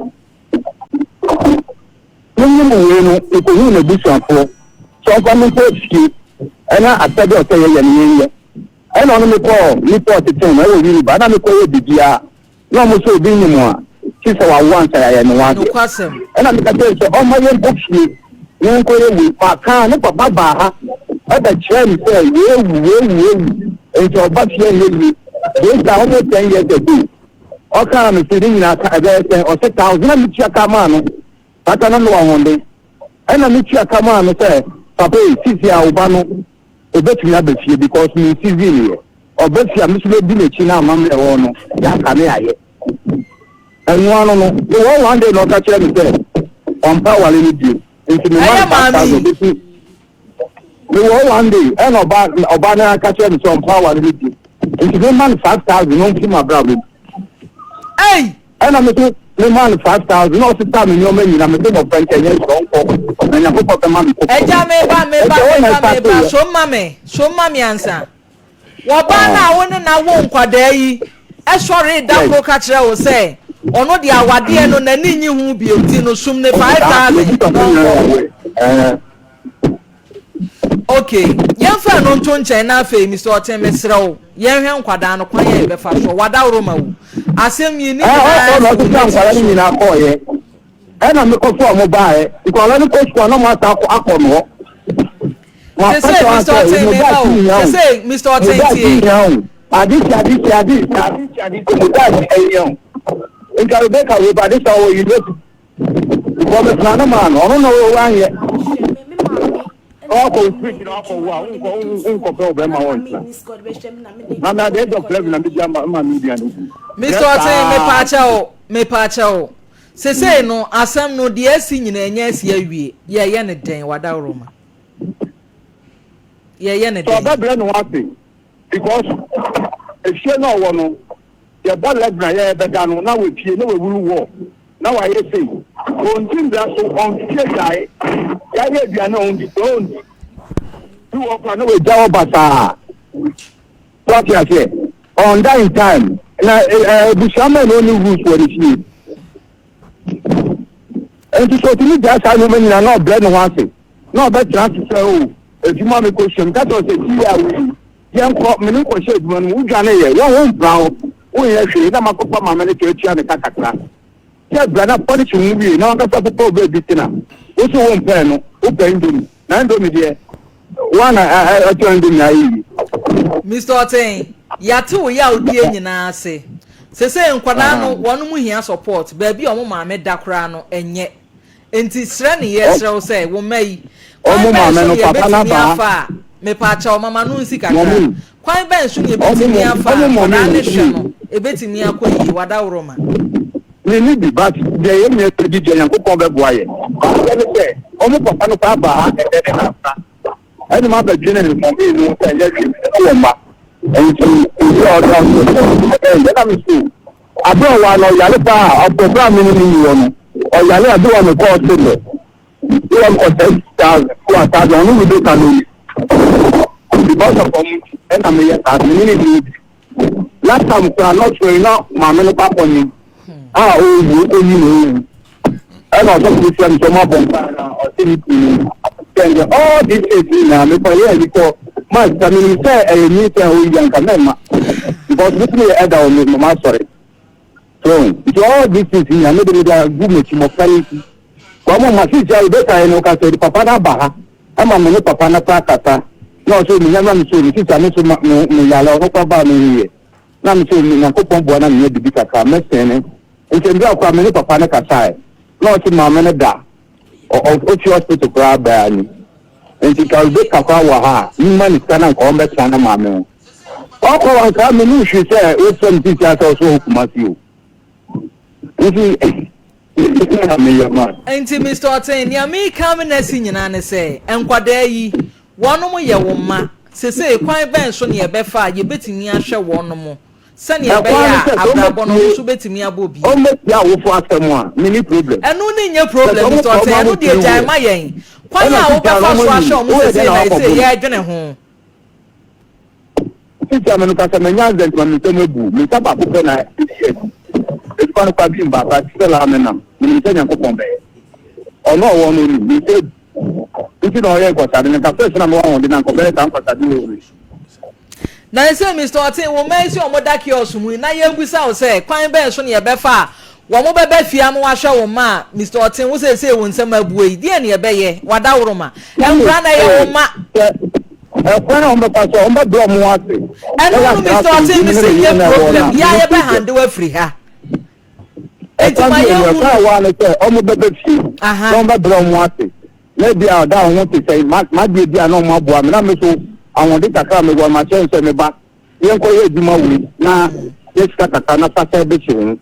Me nyim wei no, mekohuu n'abusuafoɔ sɛ ɔmfa me nkɔ fie ɛna asɛdeɛ ɔsɛ yɛyɛ no yɛnyɛ. Ɛna ɔno mekɔɔ nipa ɔtetee no ɛwɔ Winneba na mekɔyɛ biribiara. Na ɔmo sɛ obi nyim a kye sɛ wawo ansa yɛayɛ ne ho adeɛ. Nokwasɛm. Ɛna meka kyerɛɛ no sɛ ɔmma yɛnkɔ fie na yɛnkɔyɛ wei. Makaa ne papa baa ha ɛbɛkyerɛɛ me sɛ weewu weewu weewu nti ɔba fie ɛnyɛ yie. Wei saa almost 10 years ago. Ɔkaa me se ne nyinaa ka ɛbɛyɛ sɛn? Ɔse thousand na metua ka maa no. Pata na mewɔ ahoɔden. Ɛna metua ka maa no sɛ papa ei sisi a wo ba no obetumi aba fie because me nsi yɛ ɔba fie a me nso bɛdi n'akyi na amammerɛ ɛwɔ no yɛaka ne ayɛ ɛno ano no mewɔ one day na ɔka kyerɛ me sɛ ɔmpa awale no bio nti me ma Ɛyɛ no five maame thousand yi. bɛsi mewɔ one day ɛna ɔba ɔba no aka kyerɛ me sɛ ɔmpa awale no bio nti me ma no 5,000 na ɔmfi ma brabɔ mu. Ei! Ɛna me so me maa no 5,000 na ɔsesaa me nneɛma nyinaa me se mmɔfra nti ɛnyɛ nhyira ɔnkɔ na Nyankopɔn bɛma me foforɔ. Agya meba meba Nti ɛhɔ na meba ɛstartee meba yɛ. so ma me so ma me ansa. Wɔbaa no a wo ne no awo nkwadaa yi sɔree da koro ka kyerɛɛ wo sɛ ɔno deɛ awadeɛ no n'ani nnye ho bio nti no sum no 5,000 na ɔnkɔ. Ok, yɛmfa ɛno nto nkyɛn na afei Mister Ɔten mesrɛ wo yɛnhwɛ nkwadaa no kwan a yɛbɛfa soɔ. W'adaworoma o, asɛm yi ne nyinaa Ɔkɔ na si wo ɔsesa mmati nkwadaa no so. nyinaa kɔɔeɛ ɛna mekɔfa ɔmo baeɛ. Nkwadaa no kɔ sukuu a na ɔmo asa akɔ akɔ no hɔ. Sesei Mister Ɔten meba o, sesei Mister Ɔten tie. Ade si ade si ade si ade si ade si mo daakye ɛyɛ o. Nka Rebecca wei ba ade sa ɔwɔ university. Because mesena no maa no ɔno na ɔwɔ anyɛ. Ɔkɔ fridge na ɔkɔ wo a wonkɔ wonkɔpɛ wo bɛrima wɔ ntena. Na me at the age of 11 na medi ama ma me nua no gu. Mr. Ɔten mepaakyɛw mepaakyɛw sesei no asɛm no deɛ asi nyinaa ɛnyɛ asi awie yɛyɛ ne dɛn wadaworoma yɛyɛ ne Sɛ dɛn. ɔbɛbrɛ ne ho ase because efie na ɔwɔ no yɛbɔ 11 a yɛbɛda no na wapue na wawuru wɔ na wayɛ sei ɔnti mbra so ɔnfie gyae yɛayɛ aduane a ɔndi sɛ ɔndi bi wɔ kora na wagya hɔ basaa so ate aseɛ ɔnda in time na abusua ma na ɔne rules wɔ ne fie nti sɛ ɔtumi gyaa saa nneɛma nyinaa na ɔbrɛ ne ho ase na ɔbɛtena ase sɛ o adwuma mekɔ suam ka sɛ ɔsɛ fie a wei yɛnkɔ mene nkɔhyɛ adwuma no mu wodwane yɛ wɔn ho mpra hɔ wonyɛ hwee na makɔfa maame no kyerɛ tua ne ka kakra sɛ bra na pɔlisi ho wie na wankasa popɔ baabi tena wo so wo mpɛɛ no wopɛ Indomie na Indomie deɛ wana ɛtɔ Indomie ayɛ yi. Mr. Ɔten, yɛate wo yawdie nyinaa ase. Sesei nkwadaa no wɔn mu hia support, baabi a wɔn maame da koraa no ɛnyɛ. Enti srɛ ne yɛsrɛ wo sɛ wo mma yi, kwan Ɔmo bɛn maame so no ne papa no yɛbɛtumi abaa. afa a, mepaakyɛw mama no nsi kakra, Mɔmi. kwan bɛn so ne Ɔmo yɛbɛtumi mɔ afa a ɔmo mɔmi nkwadaa no hwɛ nti. no ɛbɛtumi akɔ yie, wadaworoma. Me ni bi but deɛ yɛn nyinaa bɛdi deɛ Nyankopɔn bɛboa yɛn. Adeɛ ne sɛ ɔmo papa no koraa baa ha ɛndɛ ne nansa ɛna ma bɛdwene ne mɔmii no sɛ ɛnyɛ hwee me ne wɔ mma nti obi a ɔda so ɛbɛn deɛ na me so aberɛ ɔwaa no ɔyare paa ɔpɔ berɛ a me ne ne ni hɔ no ɔyare a bi wɔ me kɔɔ se mɛ bi wɔ me kɔ 10,000 bi wɔ 1,000 ɔno ne bɛka no yi because of ɔmo nti ɛna meyɛ saa me ne ne ni bi. Last time koraa not sure na maame no kɔ akɔnye a ɔrewu ɔkɔyi na ɔrewu ɛna ɔsɔfo bi frɛ me sɛ ɔmo abɔ mpa na ɔse ne kunu no sɛ ndɛ all these things nyinaa mekɔ yɛ ani kɔ ma sika menim sɛ ɛyɛ nyinsɛn a ɔyi anka mɛmma because me yɛ ɛda wɔ me mama asɔre so nti all these things nyinaa mede mede agu m'akyi mmɔfra no nti wɔn mo ma sisi a yɛbɛka yɛ no ka sɛ papa no aba ha ɛma me ne papa no kora kasa. Na ɔsɛ menya na mesɛ me sista me so ma me me yare ɔno kora baa me yɛ na mesɛ me Nyankopɔn boa na menya bibi kakra mɛsɛn ne nti mbere koraa me ne papa ne kasae na ɔse maame no da ɔfi hospital koraa baa ni nti ka Rebecca koraa wɔ ha a mma ne sika na nka ɔmbɛtena ne maame ho ɔkɔ wanka me ne hwee sɛ wofrɛ me sisi asɛ ɔso wɔ Kumasi o nti Nti Mister Ɔten, nea mereka me nasi nyinaa ne sɛ, nkwadaa yi, wɔnom yɛ wo mma. Sesei kwan bɛn so na yɛbɛfa a yɛbɛtumi ahwɛ wɔnom sɛnea ɛbɛyɛ a abrabɔ no wɔn nso bɛtumi abɔ bi? Ɛno ne nyɛ problem, Mister Ɔten, ɛno deɛ gyae ma yɛn. Kwan a wobɛfa so ahwɛ wɔn sesei na ɛsɛ yɛredwene ho. Sisi a me no kasa manya accident ma me nsam abu me nsa baako pɛ na ɛyɛ adu adwuma no kwa bi mba but still a me nam menim sɛ Nyankopɔn bɛyɛ ɔno ɔwɔ no onim me nsa abu nti na ɔyɛ nkwasade no nka first na mewɔ ahoɔden na nka ɔbɛyɛ saa nkwasade wɔ wei. Na ɛsɛ Mister Ɔten, wo mma yi sɛ wɔn da kiosk mu yi, na yɛrebisa wo sɛ, kwan bɛn so na yɛbɛfa a wɔn bɛba fie ama wɔahwɛ wo mma a, Mister Ɔten, wo seesei wo nsam abue yi, deɛn na yɛbɛyɛ? W'adaworoma. Nkwadaa no, ɛyɛ wo mma. Sɛ ɛkwan a wɔbɛfa so a wɔbɛbrɛ wɔn ho ase. Ɛno no Mister Ɔten, mese nyɛ problem, yɛ a yɛbɛ hande wo afiri ha. Enti Ɛkwan ma bi wɔ yɛnhu ɛkwan a no. wɔa no sɛ wɔbɛba fie na wɔbɛbrɛ wɔn ho ase. Na ebi a ɔda wɔn ho te sɛ m'adeɛ bi a na wɔn aboa me na me so ahoɔden kakra a mewɔ no makyerɛ no sɛ me ba yɛnkɔyɛ adwuma wei na yɛ sika kakra na fa sɛ bɛsi wo ho.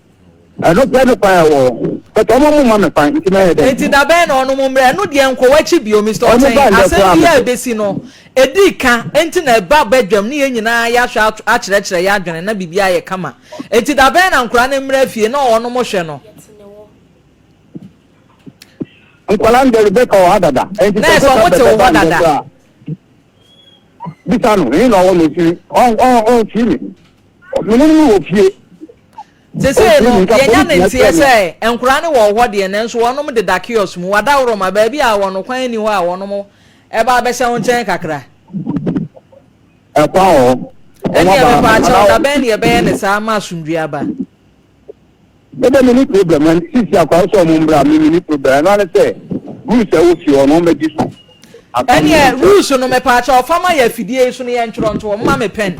Ɛno pɛ ne kwan a ɛwɔ hɔ. But ɔmo mo mma me kwan nti mɛyɛ dɛn? Nti da bɛn na ɔnom mmra? Ɛno deɛ nkɔ w'akyi bio Mister Ɔmo Ɔtɛn. ba ndɛ Asɛm koraa biara a mepɛ. ɛbɛsi no, ɛdi ka nti na ɛba badwam ne yɛn nyinaa yɛahwɛ akyerɛkyerɛ yɛn adwene na biribiara ayɛ kama. Nti da bɛn na nkwadaa no mmra fie na ɔnom hwɛ no? Nkwadaa no deɛ Rebecca wɔ ha dada. Nti Na sɛ ɛsɛ ɔmo Rebecca te wo hɔ bɛba ndɛ dada. koraa bisa no ɛhe na ɔwɔ na ofiri ɔn ɔn ɔnfiri me. Me ne no wɔ fie. Sesei no, yɛnya ne nteɛ sɛ nkoraa no wɔ hɔ deɛ, nanso wɔnom deda kiosk mu. Wadaworoma, baabi a wɔn kwan nni hɔ a wɔnom ɛba abɛhyɛ wo nkyɛn kakra. Ɛkwan wɔ hɔ. Ɛnneɛ mepaakyɛw, da bɛn na yɛbɛyɛ no saa ama asomdwie aba? Me de menni problem na sisi akwa sɛ ɔmo mbra me menni problem ɛno ara ne sɛ rules a ɛwɔ fie hɔ no ɔmo bɛdi so. Ɛneɛ rules no mepaakyɛw fa ma yɛ afidie yi so no yɛntwerɛ nto hɔ moma me pen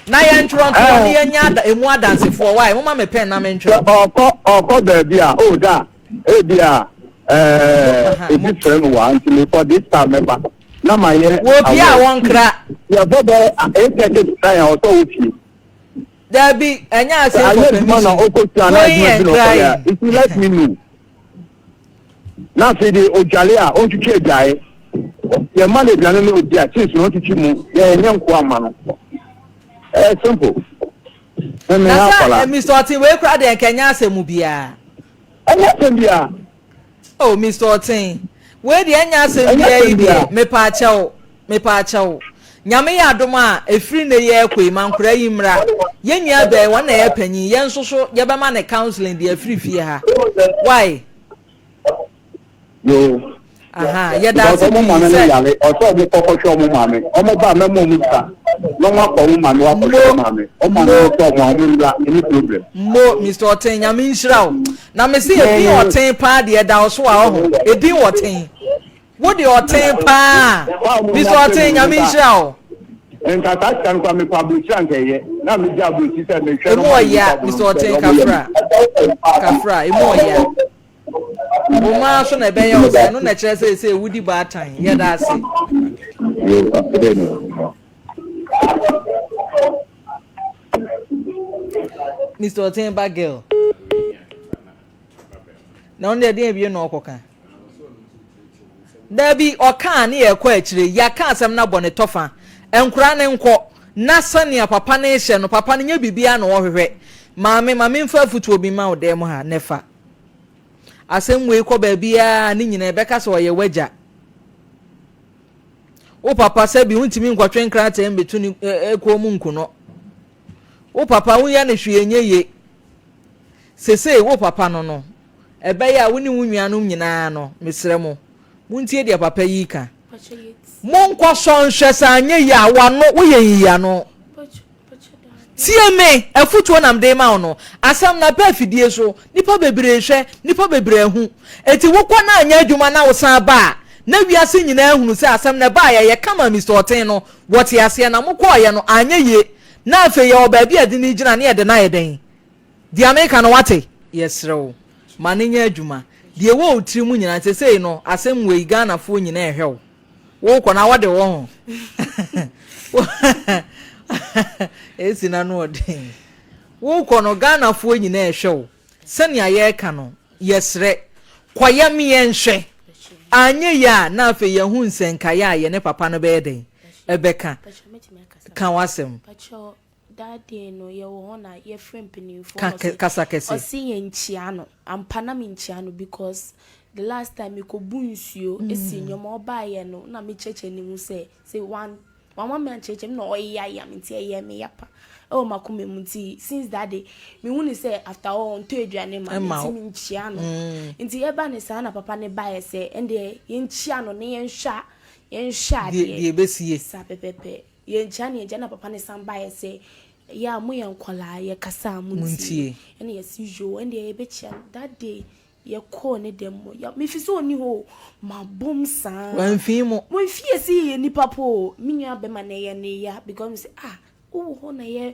na yɛntwerɛ nto hɔ ne yɛnya ada emu adansefoɔ why moma me pen na mentwerɛ. Sɛ ɔkɔ ɔkɔ baabi a oh da ebi a ɛɛ ebi frɛ no wa nti mekɔ this time mɛba na ma yɛ wɔ pie a wɔnkra. Yɛbɔ bɛ 8:30 to 9 a ɔsɛ wɔ fie. Dabi, ɛnyɛ asking for permission. Going and crying. If you let me know. Na afei de odwale a ɔntwitwi adwae. Yɛ ma no aduane no odi a cheese no ɔntwitwi mu. Yɛ ɛnyɛ nkoa mma no. Ɛyɛ simple. Na sɛ Mr. Ɔten wei kura deɛ nka ɛnyɛ asɛm biara. Ɛnyɛ asɛm biara. Oh Mister Ɔten, wei deɛ ɛnyɛ asɛm biara yi deɛ, mepaakyɛw, mepaakyɛw. Nyame yɛ adom a, ɛfiri nnɛ yi ɛrekɔ yi, ma nkoraa yi mmra. Yɛn nua bɛn, wɔn na ɛyɛ panyin, yɛn nso so yɛbɛma no counseling deɛ afiri fie ha. Why? Yoo. Aha, yɛda ase pii sɛ. Maame no yare, ɔsɛ ɔmo kɔ kɔhwɛ ɔmo maame. Ɔmo ba mɛma ɔmo sika na ɔmo akɔ ɔmo maame hɔ akɔhwɛ ɔmo maame. Ɔmo maame no sɛ ɔmo a ɔmo mbra, any problem. Mo, Mister Ɔten, Nyame nhyira wo. Na me se edin Ɔten paa deɛ ɛda wo so a ɔho. Edin Ɔten. Wo deɛ Ɔten paa. Mister Ɔten, Nyame nhyira wo. Nka saa sika no koraa mekɔ aburokyiri anka ɛyɛ. Na megya aburokyiri sɛ mehwɛ no Emu ɔya, Mister Ɔten, kafra. Kafra, emu ɔya. Wo mma so na ɛbɛyɛ wo sɛ ɛno na ɛkyerɛ sɛ sɛ wodi baatan. Yɛda ase. Mr. Ɔten ba girl. Na ɔno deɛ deɛ ebie na ɔkɔka. Dabi ɔka a ne yɛkɔ akyire yɛaka asɛm no abɔ ne tɔfa nkora ne nkɔ na sɛnea papa no rehyɛ no papa no nyɛ biribiara na ɔhwehwɛ maame ma memfa afutuo bi ma wo dan mu ha ne fa Asɛm wei kɔ baabiara ne nyinaa ɛbɛka sɛ ɔyɛ w'agya. Wo papa sɛbi wontumi nkɔtwe nkrataa mbɛtu ne kɔn mu nku no. Wo papa woyɛ no hwee nyɛ ye. Sesei wo papa no no, ɛbɛyɛ a wo ne wo nuanom nyinaa no, mesrɛ mo, montie deɛ papa yi ka. Monkɔsɔ nhwɛ sɛ anyɛ yie a wano woyɛ nyiyiano. Tie me, afotuo na mede rema wo no. Asɛm no aba afidie so, nnipa bebree hwɛ, nnipa bebree ahu. Enti wokɔ na anyɛ adwuma na wosan ba a, Na wiase nyinaa ahunu sɛ asɛm no ɛbaeɛ yɛka maa Mister Ɔten no, wɔte aseɛ na mokɔeɛ no anyɛ yie. Na afei yɛwɔ baabi a yɛde no regyina na yɛde no ayɛ dɛn? Deɛ meka no woate? Yɛsrɛ wo, ma no nyɛ adwuma. Deɛ ɛwɔ wo tiri mu nyinaa, sesei no asɛm wei Ghanafoɔ nyinaa rehwɛ wo. Wokɔ na wɔde wo ho. Esi n'ano ɔden. Wokɔ no Ghanafoɔ nyinaa rehwɛ wo. Sɛnea yɛreka no, yɛsrɛ, kɔ yɛm yɛnhwɛ. Anyɛ yie a, na afei yɛahu nsɛnkaeɛ a yɛne papa no bɛyɛ dɛn? Ɛbɛka. Ka w'asɛm. That day no yɛwɔ hɔ na yɛfrɛ mpanimfoɔ Ka na ɔse kasa kɛse. ɔse yɛnkyia no ampa na menkyia no because the last time mekɔbu nsuo si nneɛma ɔbaeɛ no na mekyerɛkyerɛ ne mu sɛ sɛ wan wamma me ankyerɛkyerɛ me na ɔyeyayea me nti ɛyɛɛ me ya pa ɛwɔ m'akoma mu nti since that day mehu ne sɛ after all ɔntɔ aduane ma me Ɛma nti wo. menkyia no nti ɛba ne saa na papa no baeɛ sɛ ɛndeɛ yɛnkyia no na yɛnhwɛ a yɛnhwɛ Deɛ adeɛ deɛ ɛbɛsie. saa pɛpɛpɛ. Yɛnkyia no yɛnkyia na papa no san baeɛ sɛ yɛ a moyɛ nkwadaa yɛkasa a montie ɛna yɛsi yoo ɛndeɛ yɛbɛkyia no that day yɛkɔɔ ne dɛm mu yɛ mefi sɛ ɔni hɔ o mabom saa wamfii mo wamfi yɛ sɛ yɛyɛ nipa po o me nua bɛma na ɛyɛ ne ya because me sɛ ah wowɔ hɔ na yɛ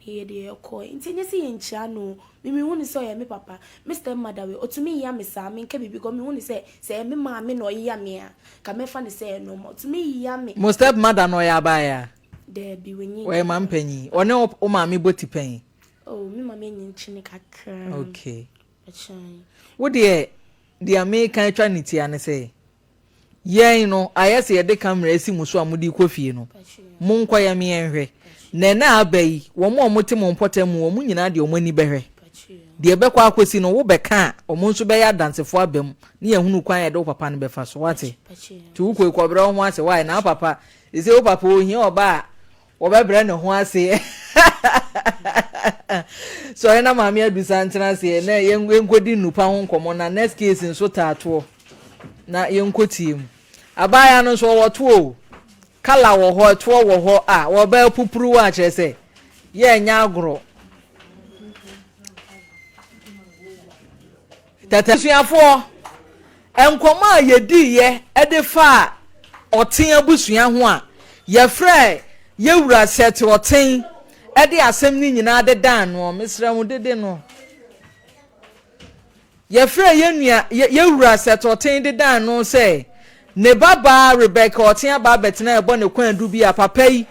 na yɛ deɛ yɛkɔɔ nti ɛnyɛ sɛ yɛnkyia no o me mehu ne sɛ ɔyɛ me papa me step mother wei ɔtumi ya me saa menka biribi because mehu ne sɛ sɛ ɛyɛ me maame na ɔya me a Ka mɛfa no sɛ ɛyɛ normal. Ɔtumi yia me. Mo step mother no ɔyɛ abaayaa? Daabi, wanyin Ɔyɛ maame panyin. Ɔne wo maame bɔ ti pɛn? Oh, me maame anyin kyene kakra. Okay. Ɛkyɛn. Wo deɛ, deɛ meka atwa ne tia ne sɛ, yɛn no, ayɛ sɛ yɛde camera asi mo so a mode rekɔ fie no, monkɔ yɛ me yɛnhwɛ. Na ɛna aba yi, wɔn a wɔte mo mpɔtam mu, wɔn nyinaa deɛ wɔn ani bɛhwɛ. Deɛ ɛbɛkɔ akɔsi no, wobɛka a, wɔn nso bɛyɛ adansefoɔ aba mu ne yɛahunu kwan a yɛde wo papa no bɛfa so. Woate? Nti wokɔ yi, kɔbrɛ wo ho ase. Why? Na wo papa, seesei wo papa ɔhia ɔba a wɔbɛbrɛ ne ho ase. Sɔre na Maame Adusa ntena aseɛ na yɛnkɔdi nnupa ho nkɔmmɔ na next case nso taa toɔ na yɛnkɔtie mu. Abaayewa no nso ɔwɔ toɔ o. Colour wɔ hɔ, ɛtoɔ wɔ hɔ a, wɔbɛyɛ pupuruwa kyerɛ sɛ yɛnyɛ agorɔ. Tete asuafoɔ, nkɔmmɔ a yɛdiiɛ de faa Ɔten abusua ho a yɛfrɛɛ Yɛwura Seth Ɔten de asɛm no nyinaa dedaa noɔ, mesrɛ mo dede no. Yɛfrɛɛ yɛn nua, yɛn wura Seth Ɔten de dan no sɛ ne babaa Rebecca Ɔten aba abɛtena ɛbɔ ne kwaadu bi a papa yi,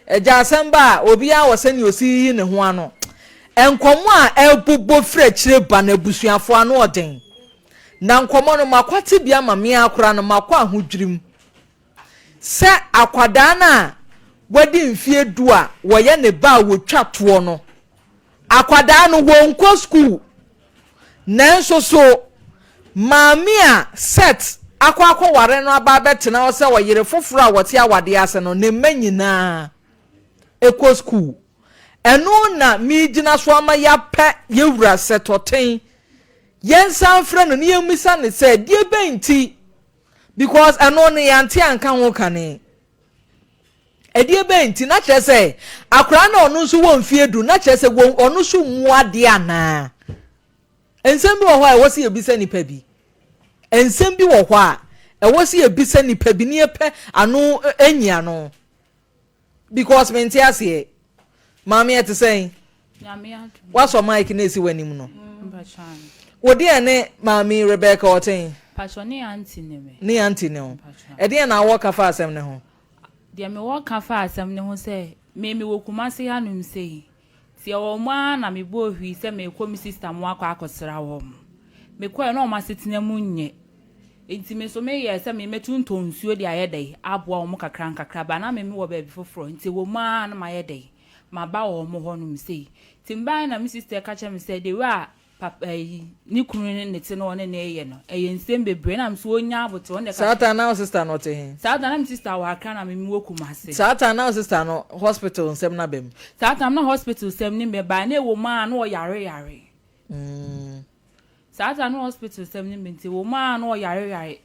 agya asɛm ba a, obiara wɔ sɛnea osi yiyi ne ho ano. Nkɔmmɔ a ɛrebobɔ firi akyire ba no abusuafoɔ ano ɔden. Na nkɔmmɔ no, makwate bi ama me ara koraa no, makɔ ahodwirim sɛ akwadaa no a wadi mfeɛ du a wɔyɛ ne ba a wɔtwa toɔ no, Akwadaa no wɔnkɔ sukuu nanso so maame a Seth akɔ akɔware no aba abɛtena hɔ sɛ ɔyere foforɔ a wɔte awadeɛ ase no ne mma nyinaa kɔ sukuu. Ɛno na megyina so ama yɛapɛ yɛn wura Seth Ɔten yɛnsan mfrɛ no na yɛmmisa no sɛ deɛ bɛn nti because ɛno no yɛante anka ho kane. Ɛdeɛ bɛn nti? Na kyerɛ sɛ akwadaa no a ɔno nso wɔ mfeɛ du, na kyerɛ sɛ wɔn ɔno nso mmu adeɛ anaa? Nsɛm bi wɔ hɔ a ɛwɔ sɛ yɛbisa nipa bi. Nsɛm bi wɔ hɔ a ɛwɔ sɛ yɛbisa nipa bi ne yɛpɛ ano nyi ano. Because mente aseɛ. Maame ɛte sɛn? Wasɔ mic na esi w'anim no. Wo deɛ ne maame Rebecca Ɔten? Pacho ne auntie ne me. Ne auntie ne wo. Ɛdeɛn na awɔ ka fa asɛm ne ho? Deɛ mewɔ ka fa asɛm ne ho sɛ me mewɔ Kumasi hanom sei. Nti ɛwɔ mu ara na mebɔɔ hwii sɛ merekɔ me sister mo akɔ akɔsra wɔn. Mekɔɛ na wɔn asetena mu nyɛ. Nti me nso meyɛɛ sɛ me mɛtontɔn nsuo de ayɛ dɛn aboa wɔn kakra nkakra but na me mewɔ baabi foforɔ nti ɛwɔ mu ara na mayɛ dɛn maba wɔn hɔnom sei. Nti mebaeɛ na me sister ka kyerɛ me sɛ the way a papa yi ne kunu ne ne te na ɔne ne reyɛ no ɛyɛ nsɛm bebree na me nso ɔnya aboterɛ ɔno deɛ Saa time na wo sister no ɔte he? Saa time na me sister wɔ Accra na me mewɔ Kumasi. Saa time na wo sister no hospital nsɛm no aba mu? Saa time na hospital sɛm no mbae na ɛwɔ mu ara na ɔyare yare. Saa time no hospital sɛm no mba nti ɛwɔ mu ara na ɔyare yare.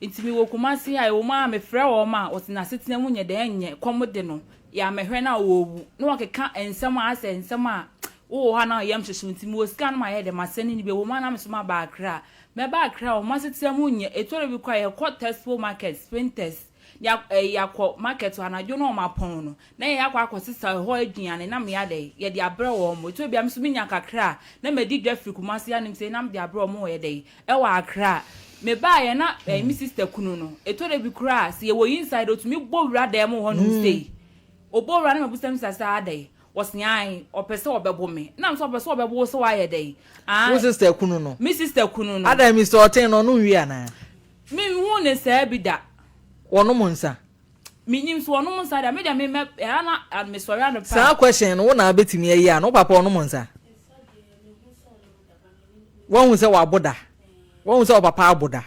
Nti mewɔ Kumasi a ɛwɔ mu ara mefrɛ wɔn a wɔte n'asetena mu nyɛ dɛn nyɛ kɔm de no yɛ amɛhwɛ no a ɔrewu na wɔkeka nsɛm a asɛ nsɛm a. Wowɔ hɔ a na wo yam hyehye wo nti mewɔ sika no mayɛ dɛ masɛne no bi ɛwɔ mu a na me nso maba Accra. Mɛba Accra a wɔn asetena mu nyɛ ɛtɔ da bi koraa yɛkɔ Tesco market, Spintex, ya ɛɛ yɛakɔ market hɔ anadwo na wɔn apɔn no na yɛn akɔ akɔsesa ɛhɔ aduane na meyɛ adɛ yɛde abrɛ wɔn. Ɛtɔ da bi a me nso menya kakra a na madi dwa firi Kumasi hanom sei na mede abrɛ wɔn wɔ yɛ dɛ ɛwɔ Accra. Mebaeɛ na ɛɛ me sister kunu no ɛtɔ da bi koraa a sɛ yɛwɔ inside ɔtumi bɔ wura dan mu hɔ nom sei. Ɔbɔ wura na mabisa me sister sɛ adɛn. Ɔse ae, ɔpɛ sɛ ɔbɛbo me. Nna me sɛ ɔpɛ sɛ ɔbɛbo wo sɛ woayɛ dɛn? Ae. Wo sister kunu no? Me sister kunu no. Adɛn, Mister Ɔten no, ɔnom wii anaa? Menhuu no saa bi da. Wɔnom nsa? Mennim, sɛ ɔnom nsa deɛ a, me deɛ me mɛ, ɛyɛ a na mesɔre anɔpa a. Saa question no, wo na wobɛtumi ayi ano. Wo papa ɔnom nsa? Woahu sɛ wabo da? Woahu sɛ wo papa abo da?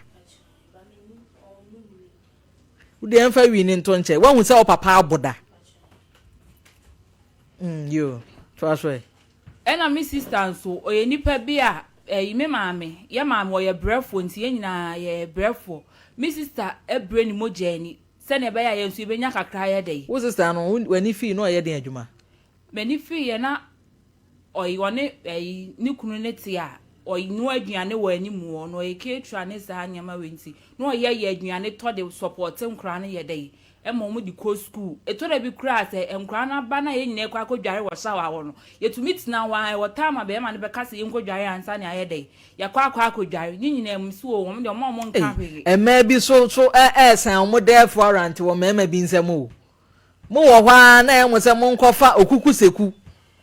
Wo deɛ ɛmfa wii no nto nkyɛn. Woahu sɛ wo papa abo da? Mm, yo, toa so ɛ. Ɛna me sister nso, ɔyɛ nipa bi a, ɛyi me maame, yɛ maame ɔyɛ brɛfoɔ nti yɛn nyinaa yɛyɛ brɛfoɔ. Me sister brɛ ne mogya ani sɛdeɛ ɛbɛyɛ a yɛn nso yɛbɛnya kakra ayɛ dɛn. Wo sister no, w'ani fii na ɔyɛ den adwuma? M'ani fiiɛ na ɔy ɔne ɛyi ne kunu no te a ɔnoa aduane wɔ anim hɔ na ɔyɛ caterer ne saa nneɛma wei nti na ɔyɛ yɛ aduane tɔ de sɔpɔte nkoraa no yɛ dɛn ɛma wɔn de kɔ sukuu ɛtɔ da bi koraa sɛ nkoraa no aba na yɛn nyinaa kɔ akɔdware wɔ shower hɔ no yɛtumi tena hɔ a ɛwɔ time a bɛrima no bɛka sɛ yɛnkɔdware ansa na ayɛ dɛn yɛakɔ akɔ akɔdware ne nyinaa mu so wɔn deɛ wɔn a wɔn nka hwee. Mmaa bi so so ɛɛsan wɔn death warrant wɔ mmarima bi nsam o. Mo wɔ hɔ ara na ɛyɛ mo sɛ monkɔfa okukuseku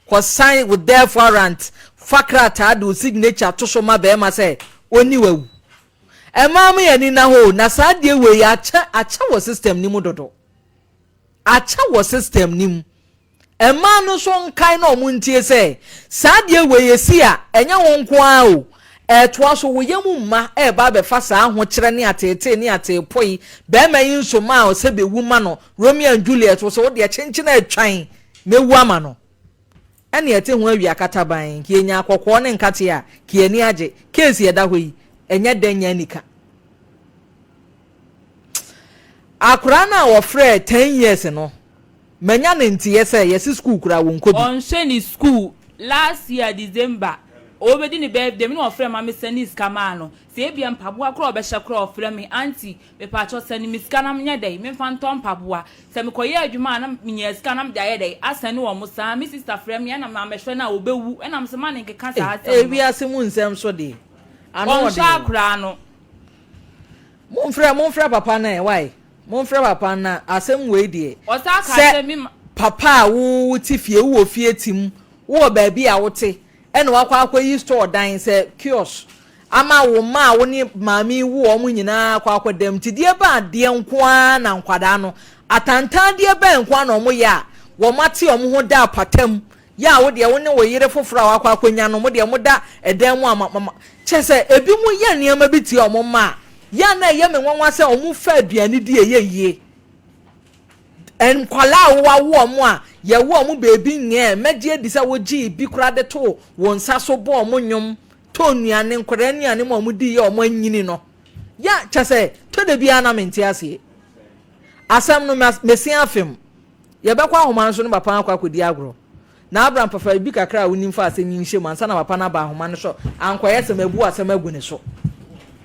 kɔ sign wo death warrant fa krataa de wo signature to so ma barima sɛ ɔnni w'awu. Ɛmaa mo yɛn ani nna hɔ o, na saa adeɛ wei akyɛ akyɛ wɔ system no mu dodo. Akyɛ wɔ system no mu. Mmaa no nso nkae na wɔn ntie sɛ, saa adeɛ wei ɛsi a, ɛnyɛ wo nko ara o, ɛretoa so, wo yam mma reba abɛfa saa ahokyerɛ ne ateetee ne ateepoe, barima yi nso maa ɔsɛ bɛwu ma no, Romeo and Juliet, wo sɛ wo deɛ kyenkyen atwan, mɛwu ama no. Ɛne ɛte ho awia kataban, nka yɛnya kɔkɔɔ ne nkateɛ a, nka yɛn ani agye, case ɛda hɔ yi, ɛnyɛ dɛ nyɛ anika. Akwadaa no a wɔfrɛɛ 10 years no, Manya ne nteyɛ sɛ yɛse school koraa wɔnkɔ bi. Ɔnhwɛ ne school, last year December ɔbɛdi ne birthday me na ɔfrɛ ma me sɛne sika maa no, sɛ ebia mpaboa koraa ɔbɛhyɛ koraa ɔfrɛ me auntie mepakyɛw sɛne me sika na menyɛ dɛn memfa ntɔ mpaboa, sɛ mekɔyɛ adwuma a na menya sika na mede ayɛ dɛn asɛne wɔn saa, me sister frɛ me ɛna mammɛhwɛ no a ɔbɛwu ɛna mese ma no nkeka saa asɛm no. Ewiase mu nsɛm so deɛ ano ɔden o. Ɔnhwɛ akoraa no. Momfrɛ momfrɛ papa no ɛ wai. Momfrɛ papa no na asɛm wei deɛ Ɔsan kaa sɛ sɛ, Me ma. papa a wo wote fie wowɔ fie te mu wowɔ baabi a wote ɛna wakɔ akɔyi store dan sɛ kiosk ama wo mma a wo ne maame yi wo wɔn nyinaa akɔ akɔda mu nti deɛ bɛn adeɛ nko ara na nkwadaa no atantan deɛ bɛn nko ara na wɔyɛ a wɔn ate wɔn ho da apata mu Yɛ a wo deɛ wo ne wo yere foforɔ a wakɔ akɔnya no, mo deɛ moda ɛdan mu a ma, ma, ma, kyerɛ sɛ ebinom yɛ nneɛma bi tia wɔn mma a, yɛ a na ɛyɛ me nwanwa sɛ wɔfa aduane di ɛyɛ yie. Nkwadaa a wowawo wɔn a yɛwo wɔn beebi nyɛɛ, mɛgye adi sɛ wogyee bi koraa de too wo nsa so bɔɔ wɔn nnwom, tɔɔ nnuane, nkwadaa nnuane ma wɔn dii yɛ wɔn anyini no. Yɛ a, kyerɛ sɛ, tɔ da biara na mente aseɛ. Asɛm no, mɛsi afem. Yɛbɛkɔ ahoma no so ne papa no akɔ akɔdi agorɔ. Na Abram fa biribi kakra a wonim fa asɛm yi nhyɛ mu ansa na papa no aba ahoma no so ankɔyɛ sɛ mabu asɛm agu ne so.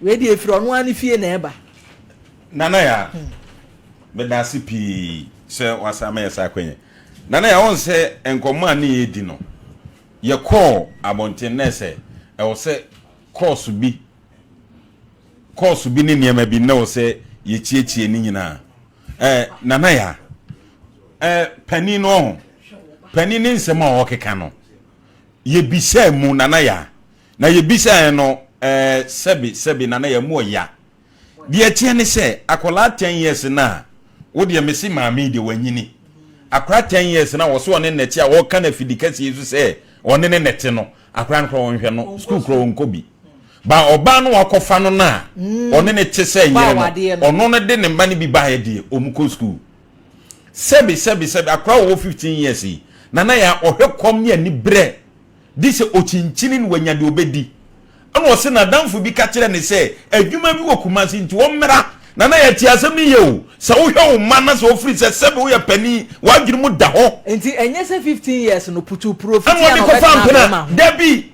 Wei deɛ ɛfiri ɔno ara ne fie na ɛba. Nana Yaa, meda ase pii sɛ woasan ama yɛ saa akwanya yi. Nana Yaa, wohu sɛ nkɔmmɔ a ne yɛredi no, yɛkɔɔ abɔnten na ɛsɛ ɛwɔ sɛ kɔɔso bi kɔɔso bi ne nneɛma bi na ɛwɔ sɛ yɛkyiakyia ne nyinaa. Eh, Nana ya, eh, panin no ɔho, panin ne nsɛm a ɔkeka no, yɛbisaa mu Nana ya, na yɛbisaa no eh, sɛbi sɛbi Nana ya mu ɔya. Deɛ ɛteɛ ne sɛ, akwadaa 10 years no a, wo deɛ mese maame yi deɛ wanyini. Akwadaa 10 years no a wɔso ɔne nnɛte a wɔka no afidi kɛseɛ yi so sɛ ɔne ne nnɛte no, akwadaa no koraa wɔnhwɛ no, sukuu koraa ɔnkɔ bi. Ba ɔbaa no wakɔfa no no a ɔne ne te sɛ yere no, ɔno no de ne mma no bi baeɛ deɛ ɔmu kɔ sukuu. Sɛbi sɛbi sɛbi akwadaa wɔwɔ 15 years yi, nana yɛ ɔhwɛ kɔm ne ani brɛ de sɛ ɔkyinkyini no wanya deɛ ɔbɛdi. Ɛna ɔse n'adamfo bi ka kyerɛ ne sɛ adwuma bi wɔ Kumasi nti ɔmmra. Nana yɛte asɛm no yie o. Sɛ wohwɛ wo mma na sɛ wofiri sɛ sɛbe woyɛ panin, w'adwene mu da hɔ. Nti ɛnyɛ sɛ 15 years no putupuro fiti Ɛna a ɔde na kɔfa ɔbɛtena mpena. bɛrima ho. Dabi!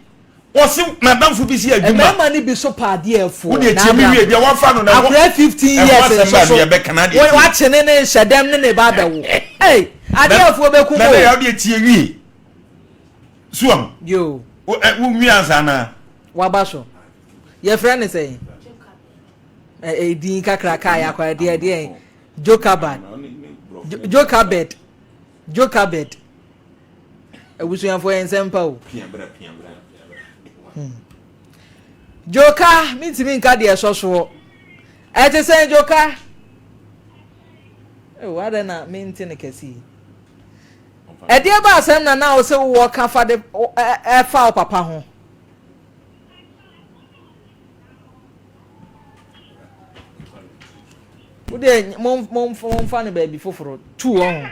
Ɔse n'adamfo bi si adwuma. Mmarima no bi so pɛ adeɛ afuo. Wo deɛ tie me wie deɛ wafa no na ɛho Akwadaa 15 ɛho years asɛm nso ba so no yɛbɛka na adeɛ tie. wakye ne ne nhyɛ dɛm ne ne ba abɛwo. Ei adeɛ afuo bɛkum Nana o. yɛ wo deɛ tie wie. So ahu. Yoo. Wo ɛ wo nwie ansa anaa? Waba so. Yɛfrɛ ne sɛn? Ɛ din kakraka a yɛakɔ ɛdeɛ ɛdeɛ Jokabad. Jokabed. Jokabed. Abusuafoɔ yɛn nsɛm pa o. Hmm. Joka, mentumi nka deɛ ɛsɔ soɔ. Ɛte sɛn Joka? Oh, adɛn na mente no kɛse yi? Ɛdeɛ ba asɛm na na wo sɛ wowɔ ka fa de ɛfa wo papa ho. Wo deɛ momfa no baabi foforɔ tu wɔ ho.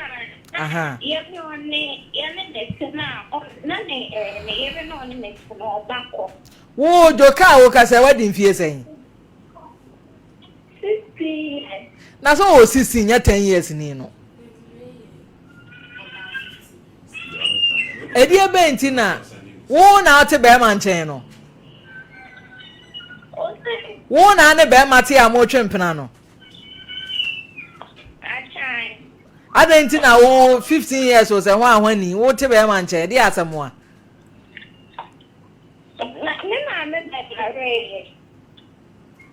Aha. Yɛne ɔne yɛne ne te no a na ne ɛɛ ne yere na ɔne ne te no ɔba kɔ. Wo Joka a wokasa wadi mfie sɛn? 16 years. Na sɛ ɔwɔ 16 nyɛ 10 years ni no. Ɛdeɛ bɛn nti na wo na wote bɛrima nkyɛn no? Wo na ne bɛrima te a motwe mpena no? Adɛn nti na wo 15 years o sɛ ho ahwani wote bɛrima nkyɛn ɛdeɛ asɛm a? Ne maame bɛwaree.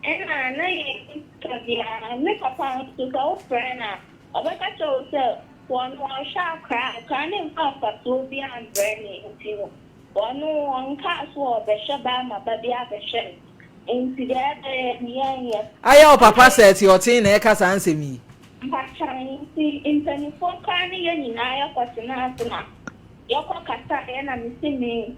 Ɛna na yɛnni sika biara. Me papa nso, sɛ wofrɛ no a, ɔbɛka kyerɛ wo sɛ wɔn wɔnhwɛ akwadaa a, akwadaa no mfa mfasoɔ biara mbrɛ no nti no, ɔno ɔnkaa so ɔrebɛhwɛ ba ama ba bi abɛhwɛ no. Nti deɛ ɛbɛyɛ no yɛnyɛ. Ayɛ wo papa sɛ ɛte ɔten na ɛka saa nsɛm yi. Mpakyɛw, nti mpaninfoɔ koraa ne yɛn nyinaa yɛkɔtenaa ase na yɛkɔ kasaeɛ na mese me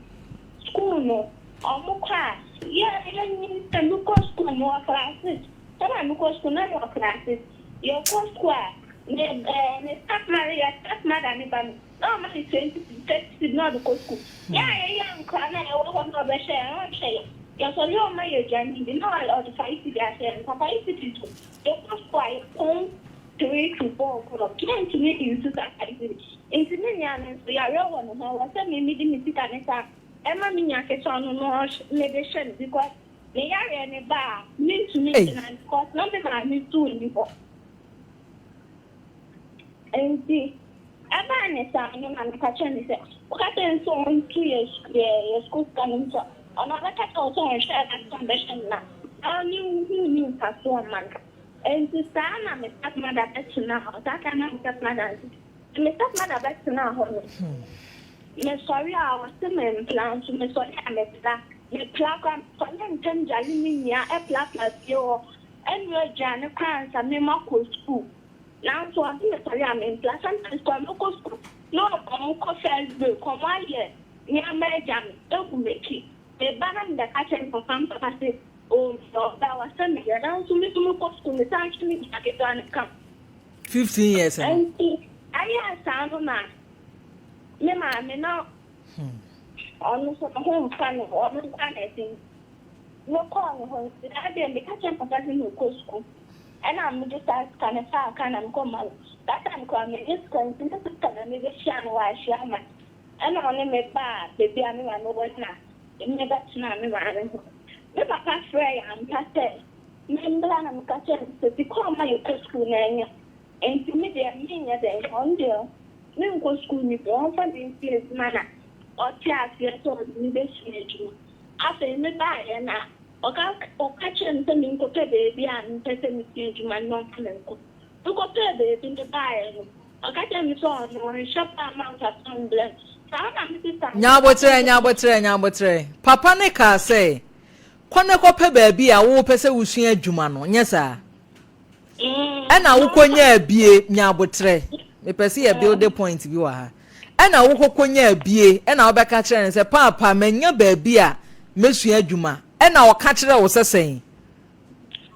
Sukuu no, wɔkɔ a, yɛ yɛnyim sɛ mekɔ sukuu mowɔ class six, time a mekɔ sukuu na mowɔ class six, yɛkɔ sukuu a, me ɛɛ me step mother yɛ step mother ne ba no, na ɔma no 20 cedi, 30 cedi na ɔde kɔ sukuu. Yɛ a yɛyɛ nkora no a yɛwɔ hɔ na ɔbɛhwɛ yɛn, ɔnhwɛ yɛn. Yɛsɔre a ɔma yɛ aduane di na ɔde 5 cedi ahyɛ yɛn nsa, 5 cedi nso, yɛkɔ sukuu a yɛpɔn 3 to 4 o'clock, yɛntumi nsu saa 5 cedi. Nti me nua no nso, yareɛ wɔ ne ho, ɛwɔ sɛ me mede me sika no san Ɛma me nya ketewa no na ɔhwɛ mede hwɛ no because ne yareɛ no ba a mentumi Ei. ngyina no because na me maame nso nni hɔ nti ɛbaa ne saa no na meka kyerɛ no sɛ woka kyerɛ no sɛ ɔntu yɛ yɛ yɛ sukuu sika no nso a ɔno ɔbɛka kyerɛ wo sɛ ɔnhwɛ na sɛ ɔbɛhwɛ no na na ɔne wo ho nni mfasoɔ mma no nti saa na me stepmother bɛtenaa hɔ saa time na me stepmother nso me stepmother bɛtenaa hɔ no Mesɔre a ɔse mempla nso mesɔre a mepla, mepla koraa mesɔre ntɛm dware me nua ɛplapla fie hɔ ɛnoa aduane koraa ansa me makɔ school nanso ɔse mesɔre a mempla sometimes koraa mɛkɔ school na ɔmo kɔ first break ɔmo ayɛ nneɛma agya me agu m'akyi meba na mebɛka kyerɛ me papa me papa se oo meyɛ ɔbaa wasɛ meyɛ nanso me nso mekɔ school mesan hwɛ me nua ketewa no ka 15 years no. Ɛnti ɛyɛɛ saa no na Me maame na ɔno nso ne ho mfa no, ɔno nko ara na ɛte nti mekɔɔ ne hɔ nti saa deɛ meka kyerɛ me papa sɛ merekɔ sukuu ɛna mede saa sika no faa kaa na mekɔ ma no. That time koraa menni sika nti me sista na mebɛhyia no wɔ Ahyiaman ɛna ɔne me baa baabi a me maame wɔ no na mebɛtenaa me maame hɔ. Me papa frɛɛ yɛn ampa sɛ memmra na meka kyerɛɛ no sɛ sika a ɔma yɛkɔ sukuu no ɛnyɛ nti me deɛ menyɛ dɛn ɔno deɛ Menkɔ sukuu no bi, ɔmfa me nsi adwuma na ɔte aseɛ sɛ ɔde me bɛsua adwuma. Afei mebaeɛ na ɔka ɔka kyerɛɛ me sɛ menkɔpɛ baabi a mepɛ sɛ mesua adwuma no na ɔmfa me nkɔ. Mekɔpɛɛ baabi no baeɛ no, ɔka kyerɛɛ me sɛ ɔno ɔnhwɛ paa mma mfasoɔ mbrɛ me. Saa ara na me sista nso ka Nyaboterɛ, kyerɛɛ me sɛ. nyaboterɛ, nyaboterɛ. Papa no kaa sɛ, Kɔ na kɔpɛ baabi a wopɛ sɛ wosua adwuma no, nyɛ saa? Ɛna wokɔ nyaa bie nya abotrɛ mepɛ sɛ yɛ build point bi wɔ ha ɛna wokɔ kɔ nyaa bie ɛna wobɛka kyerɛ no sɛ paapa manya baabi a mɛsua adwuma ɛna ɔka kyerɛ wo sɛ sɛn?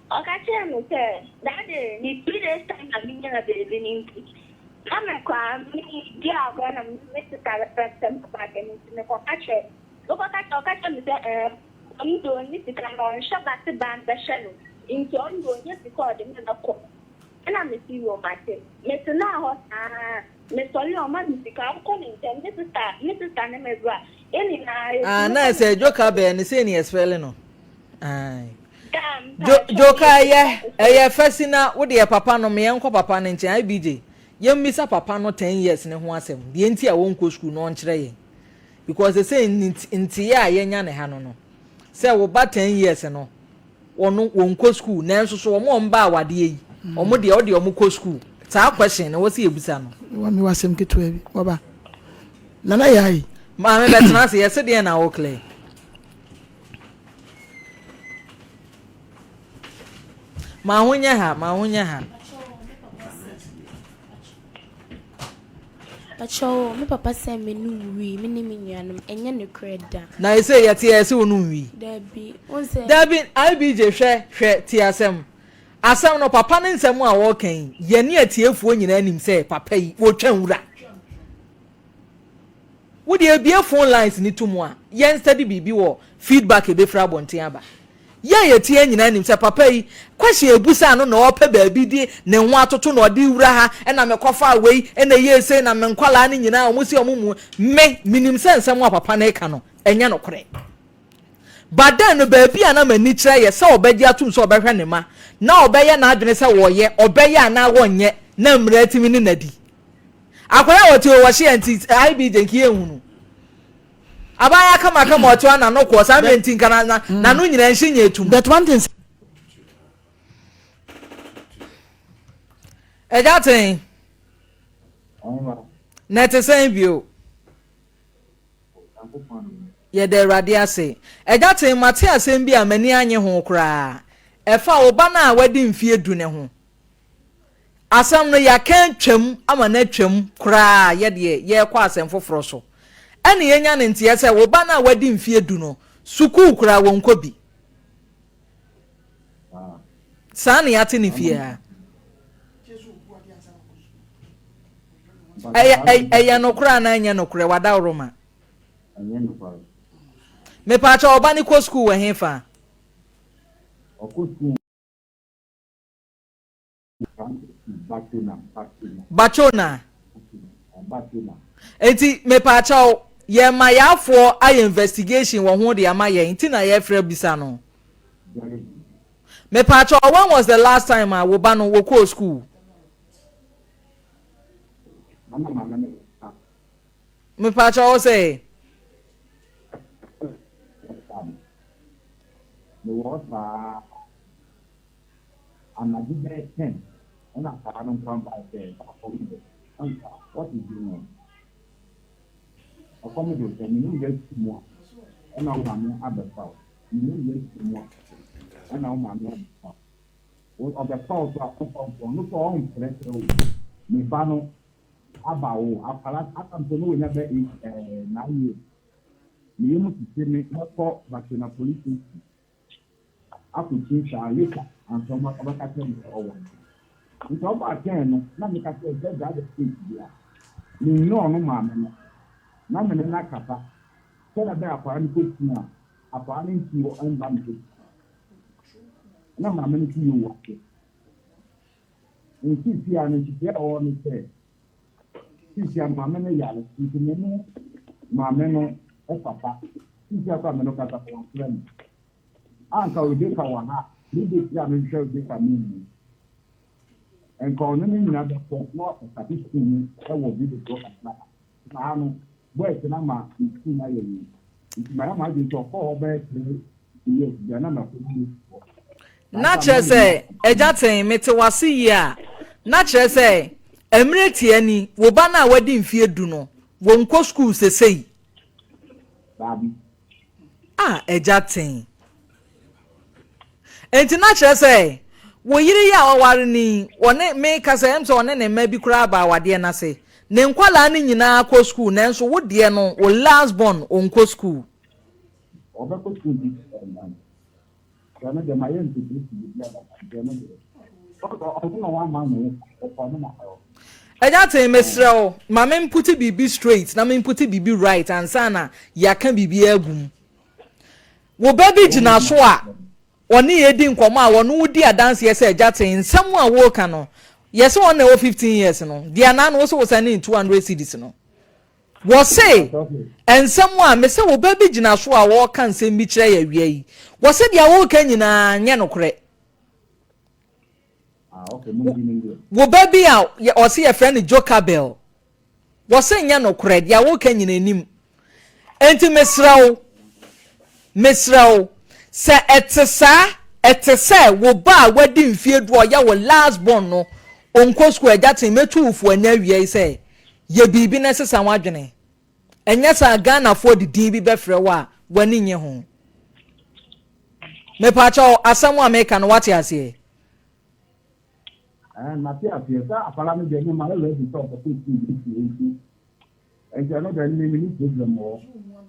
Ɔka kyerɛɛ me sɛ that day ne 2 days time na menyaa baabi no nti na mekɔ a medi agorɔ na me sista bɛpɛ sɛ mekɔ ade no nti mekɔka kyerɛ mekɔka kyerɛ ɔka kyerɛ me sɛ ɛɛ ɔno deɛ ɔnni sika na ɔnhwɛ ba se ba no bɛhwɛ no. Nti ɔno deɛ ɔnya sika a ɔde me bɛkɔ. Ɛna mese yoo mate. Metenaa hɔ saa ara, mesɔre a ɔma me sika, ɔkɔ ne nkyɛn, me sista, me sista ne me bra, yɛn nyinaa yɛtumi Ah, kɔ na ne ɛsɛ nkyɛn. Joka bɛɛ ne sei ne yɛspɛle no. Aye. Daa Jo, mpakyɛw Joka yɛ ɛyɛ, sika te sɛ. ɛyɛ fɛsi na wo deɛ papa no meɛnkɔ papa no nkyɛn, IBJ, yɛmmisa papa no 10 years ne ho asɛm, deɛ nti a wɔnkɔ school no ɔnkyerɛ yɛn. Because sesei nteɛ a yɛnya ne ha no no, sɛ wo ba 10 years no, wɔn wɔnkɔ school nanso so wɔn a wɔn ba awadeɛ yi wɔn deɛ ɔdeɛ wɔn kɔ school saa question no wɔsi ebisa no. Wa mi wa asɛm ketewa bi waba nana yɛ ayi. Maame bɛtena ase yɛse deɛ na wo clear. Ma ho nyɛ ha ma ho nyɛ ha. Pakyɛw me papa sɛ me nom wii me ne me nuanom ɛnyɛ nokorɛ da. Na ese yɛte yɛ se wo nom wii. Dabi wohu sɛ. Dabi IBJ hwɛ hwɛ tie asɛm asɛm no papa ne nsɛm a wɔka yi yɛne atiefoɔ nyinaa nim sɛ papa yi wɔtwa nwura wo deɛ ebie phone lines ne to mu a yɛn study biribi wɔ feedback ebefiri abɔnten aba. Yɛn a yɛte ha nyinaa nim sɛ papa yi, question a ɛbusaa no na ɔrepɛ baabi de ne ho atoto na ɔde rewura ha, ɛna mekɔfaa wei, ɛna ɛyɛɛ sei, na me nkwadaa no nyinaa wɔn si wɔn mu. Me, menim sɛ nsɛm a papa no reka no, ɛnyɛ nokorɛ. But then no, baabi a na m'ani kyerɛ yɛ sɛ ɔbɛgye atom sɛ ɔbɛhwɛ ne mma, na ɔbɛyɛ n'adwene sɛ wɔyɛ, ɔbɛyɛ anaa wɔnyɛ, na mmara atumi ne no adi. Akwadaa a ɔte hɔ, wɔhye yɛn nti, IBJ nka yɛnhunu. Abaayewa kamakama ɔte hɔ na no kɔɔ saa mmerɛ nti nka na na mm. n'ano nyinaa nhyɛ nyɛ etum. But one thing. Ɛgya ten. Na ɛte sɛn bio. Yɛda Awurade ase. Ɛgya ten mate asɛm bi a m'ani anye ho koraa. Ɛfa wo ba no a wadi mfeɛ du ne ho. Asɛm no yɛaka atwam ama no atwam koraa a, yɛdeɛ yɛrekɔ asɛm foforɔ so. Ɛne yɛnya no nteɛ sɛ wo ba no a wadi mfeɛ du no, sukuu koraa wɔnkɔ bi. Saa na yɛate ne fie ha. Ɛyɛ ɛyɛ nokorɛ anaa ɛnyɛ nokorɛ wadaworoma? Mepaakyɛ ɔba no kɔ sukuu wɔ he fa? Bachona. Enti mepaakyɛw yɛn ma yɛafoɔ ayɛ investigation wɔ ho de ama yɛn nti na yɛfrɛ bisa no. Mepaakyɛw when was the last time a wo ba no wɔkɔɔ school? Mepaakyɛw wo sɛ. Mewɔ saa. Anadwo bɛyɛ ten ɛna akwadaa no nkwa bae sɛ ɔkɔm de anka what is going on? Ɔkɔm de sɛ me ne wo bɛsi mu a ɛna wo maame abɛfa wo me ne wo bɛsi mu a ɛna wo maame abɛfa wo ɔbɛfa wo so a ɔmfa wo so ɔno so ɔmfrɛ sɛ o me ba no aba wo akwadaa aka mpo ne wɔnya bɛ eight ɛɛ nine years me yɛ mu sisi me mɛkɔ Batona police station akɔkyin saa later ansa ɔba ɔbɛka kyerɛ me sɛ ɔwɔ no. Nti ɔbaa kyɛn no na meka kyerɛ sɛ driver state bi a menni ɔno maame no na me ne no akasa sɛdeɛ ɛbɛyɛ akwara no kɔ sukuu a akwara no nti hɔ ɛmba me hɔ na maame no so yɛ wɔ ase. Nti fie a no nhyehyɛɛ a ɔwɔ no sɛ sisi a maame no yare nti me ne maame no papa sisi a kora me no kasa kɔ wafrɛ me anka Rebecca wɔ ha Rebecca a mehwehwɛ Rebecca me nni nka ɔno ne nyina bɛkɔ na wakɔsate sukuu mu wɔ village hɔ kakra saa no boys no ama sukuu no ayɛ yie nti mayɛ m'adwene sɛ ɔkɔɔ hɔ bɛyɛ 3 years bia na makɔ bi hɔ. Na kyerɛ sɛ, Agya Teng, mete w'ase yie a, na kyerɛ sɛ, mmerɛ tia ni, wo ba no a wadi mfeɛ du no, wɔnkɔ sukuu sesei? Daabi. Ah, Agya Teng. Enti na kyerɛ sɛ, wo yere yi a waware no yi, ɔne, meka sɛ, ɛm sɛ ɔne ne mma bi koraa aba awadeɛ no ase. Ne nkwadaa no nyinaa kɔ sukuu, nanso wo deɛ no, wo last born, ɔnkɔ sukuu. Ɔbɛkɔ sukuu bi ɛnnan. Sɛ no deɛ mayɛ ntotosi bi dada nti ɛno deɛ ɔno na wama ne ɔkɔ no na ɛwɔ. Agya Tee, mesrɛ wo, ma me mputi biribi straight na me mputi biribi right ansa na yɛaka biribi agu mu. Wo ba bi gyina so a, ɔne yɛ di nkɔmmɔ a wɔne wo di adanseɛ sɛ agya tee nsɛm a woreka no yɛ sɛ wɔn na ɛwɔ 15 years no deɛ anaa no wo sɛ wo sɛ ne 200 cedis no wɔse nsɛm a me sɛ wo ba bi gyina so a wɔreka nsɛm bi kyerɛ yɛ awia yi wɔse deɛ woreka nyinaa nyɛ nokorɛ. Wo ba bi a ɔse yɛfrɛ no Jokabel, wɔse nyɛ nokorɛ, deɛ woka nyina nim. Enti mesrɛ wo, mesrɛ wo, sɛ ɛte saa, ɛte sɛ wo ba a wadi mfeɛ du a ɔyɛ wo last born no, ɔnkɔ sukuu, agya tee, mɛtu wo fo ɛnnɛ awia yi sɛ, yɛ biribi na sesa w'adwene. Ɛnyɛ saa a Ghanafoɔ de din bi bɛfrɛ wo a w'ani nnye ho. Mepaakyɛw, asɛm a meka no wate aseɛ? Ɛɛ, mate aseɛ. Sɛ akwadaa no deɛ, me mayɛ ready sɛ ɔkɔkɔ sukuu bi fie nti, nti ɛno deɛ me menni problem wɔ hɔ.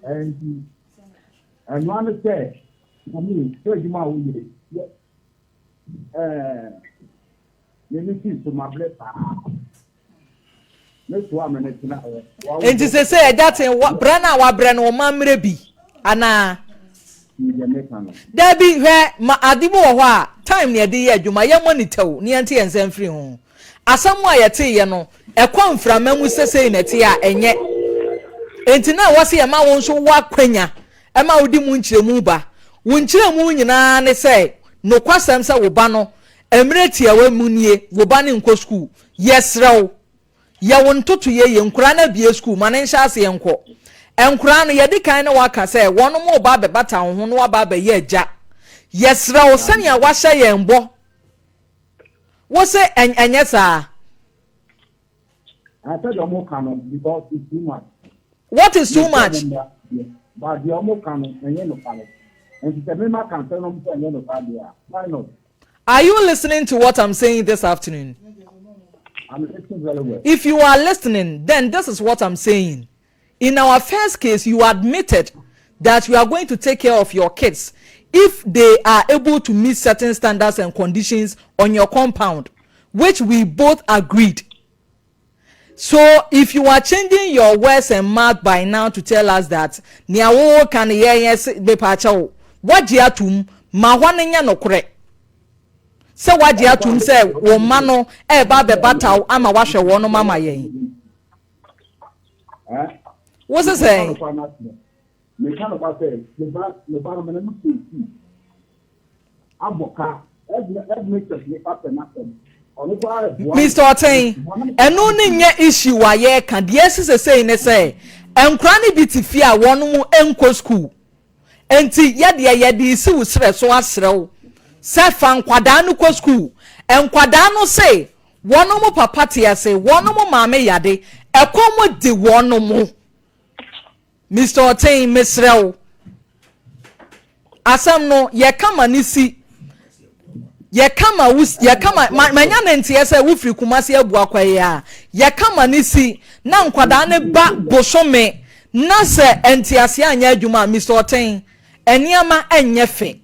Ɛɛ nti, ɛno ara ne sɛ, mami, sɛ adwuma a woyɛ, yɛ, ɛɛ, m'ani sii so, mabrɛ paa. Enti sese agya te brɛ no a wabrɛ no wo ma mmerɛ bi anaa? Dabi hwɛ ma ade bi wɔ hɔ a time na yɛde yɛ adwuma yɛ monitor o ne yɛnte yɛn nsa mfiri ho. Asɛm a yɛteeɛ no ɛkɔ mframa mu sesei na ɛte a ɛnyɛ. Enti na ɛwɔ sɛ yɛma wo nso wo akwanya ɛma wode mu nkyerɛmu ba. Wo nkyerɛmu nyinaa ne sɛ nokwasɛm sɛ wo ba no mmerɛ tiawa mu nie wo ba no nkɔ sukuu. Yɛsrɛ wo, yɛ wo ntotoeɛ yie. Nkoraa no abue sukuu, ma no nhyɛ aseɛ nkɔ. Nkoraa no, yɛadi kan ne wo aka sɛ wɔnom reba abɛbata wo ho na wɔaba abɛyɛ agya. Yɛsrɛ wo, sɛnea woahyɛ yɛn bɔ, wo se ɛnyɛ saa? Ah, sɛdeɛ wɔn ka no, because it's too much. What is too much? But deɛ wɔn ka no, ɛnyɛ nokware. Nti sɛ mema ka sɛ wɔn sɛ ɛnyɛ nokware deɛ a, why not? Are you listening to what I'm saying this afternoon? I'm listening very well. If you are listening, then this is what I'm saying. In our first case, you admitted that you are going to take care of your kids if they are able to meet certain standards and conditions on your compound, which we both agreed. So if you are changing your words and mouth by now to tell us that nea woka no yɛn yɛ se mepaakyɛ wo wagye atum ma hɔ no nyɛ nokorɛ sɛ wagye atum sɛ wo mma no ɛreba abɛbata wo ama wahwɛ wɔn ama yɛn. Wo se sɛn? Meka nokwa sɛ me ba me ba no mene no kɔɔ sukuu abɔ ka headmistress ne fa pɛ n'asɛm ɔno koraa ɛboa Mr. Ɔten, ɛno ne nyɛ issue a yɛreka. Deɛ asi sesei ne sɛ, nkwadaa no bi te fie a wɔn mu nkɔ sukuu. Enti yɛdeɛ yɛde resi wo serɛ so asrɛ wo sɛ fa nkwadaa no kɔ sukuu. Nkwadaa no se wɔn mo papa te ase, wɔn mo maame yade, ɛkɔm de wɔn mo. Mister Ɔten, mesrɛ wo, asɛm no yɛka ma ne si, yɛka ma wo, yɛka ma, ma manya ne nteɛ sɛ wofiri Kumasi abu akwa yi a, yɛka ma ne si na nkwadaa ne ba bosome na sɛ nteaseɛ anyɛ adwuma a, Mister Ɔten, nneɛma nyɛ fɛ.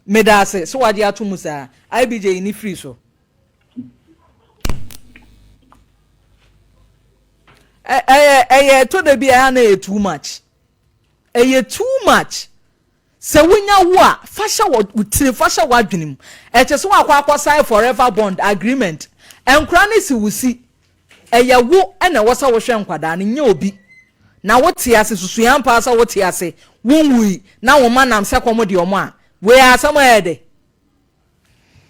Meda ase sɛ wagye ato mu saa. IBJ yi ne firi so. Ɛyɛ ɛyɛ ɛtɔ da bi a ɛyɛ na ɛyɛ too much. Ɛyɛ too much. Sɛ wonya wo a, fa hyɛ wɔ wo tiri, fa hyɛ w'adwene mu. Ɛkyɛ sɛ wakɔ akɔ sign forever bond agreement. Nkora no si wo si. Ɛyɛ wo na ɛwɔ sɛ wohwɛ nkwadaa no, nyɛ obi. Na wote ase, susua ampa sɛ wote ase, wonwui, na wo mma nam sɛ kɔm de wɔn a, wei asɛm a ɛyɛ dɛ.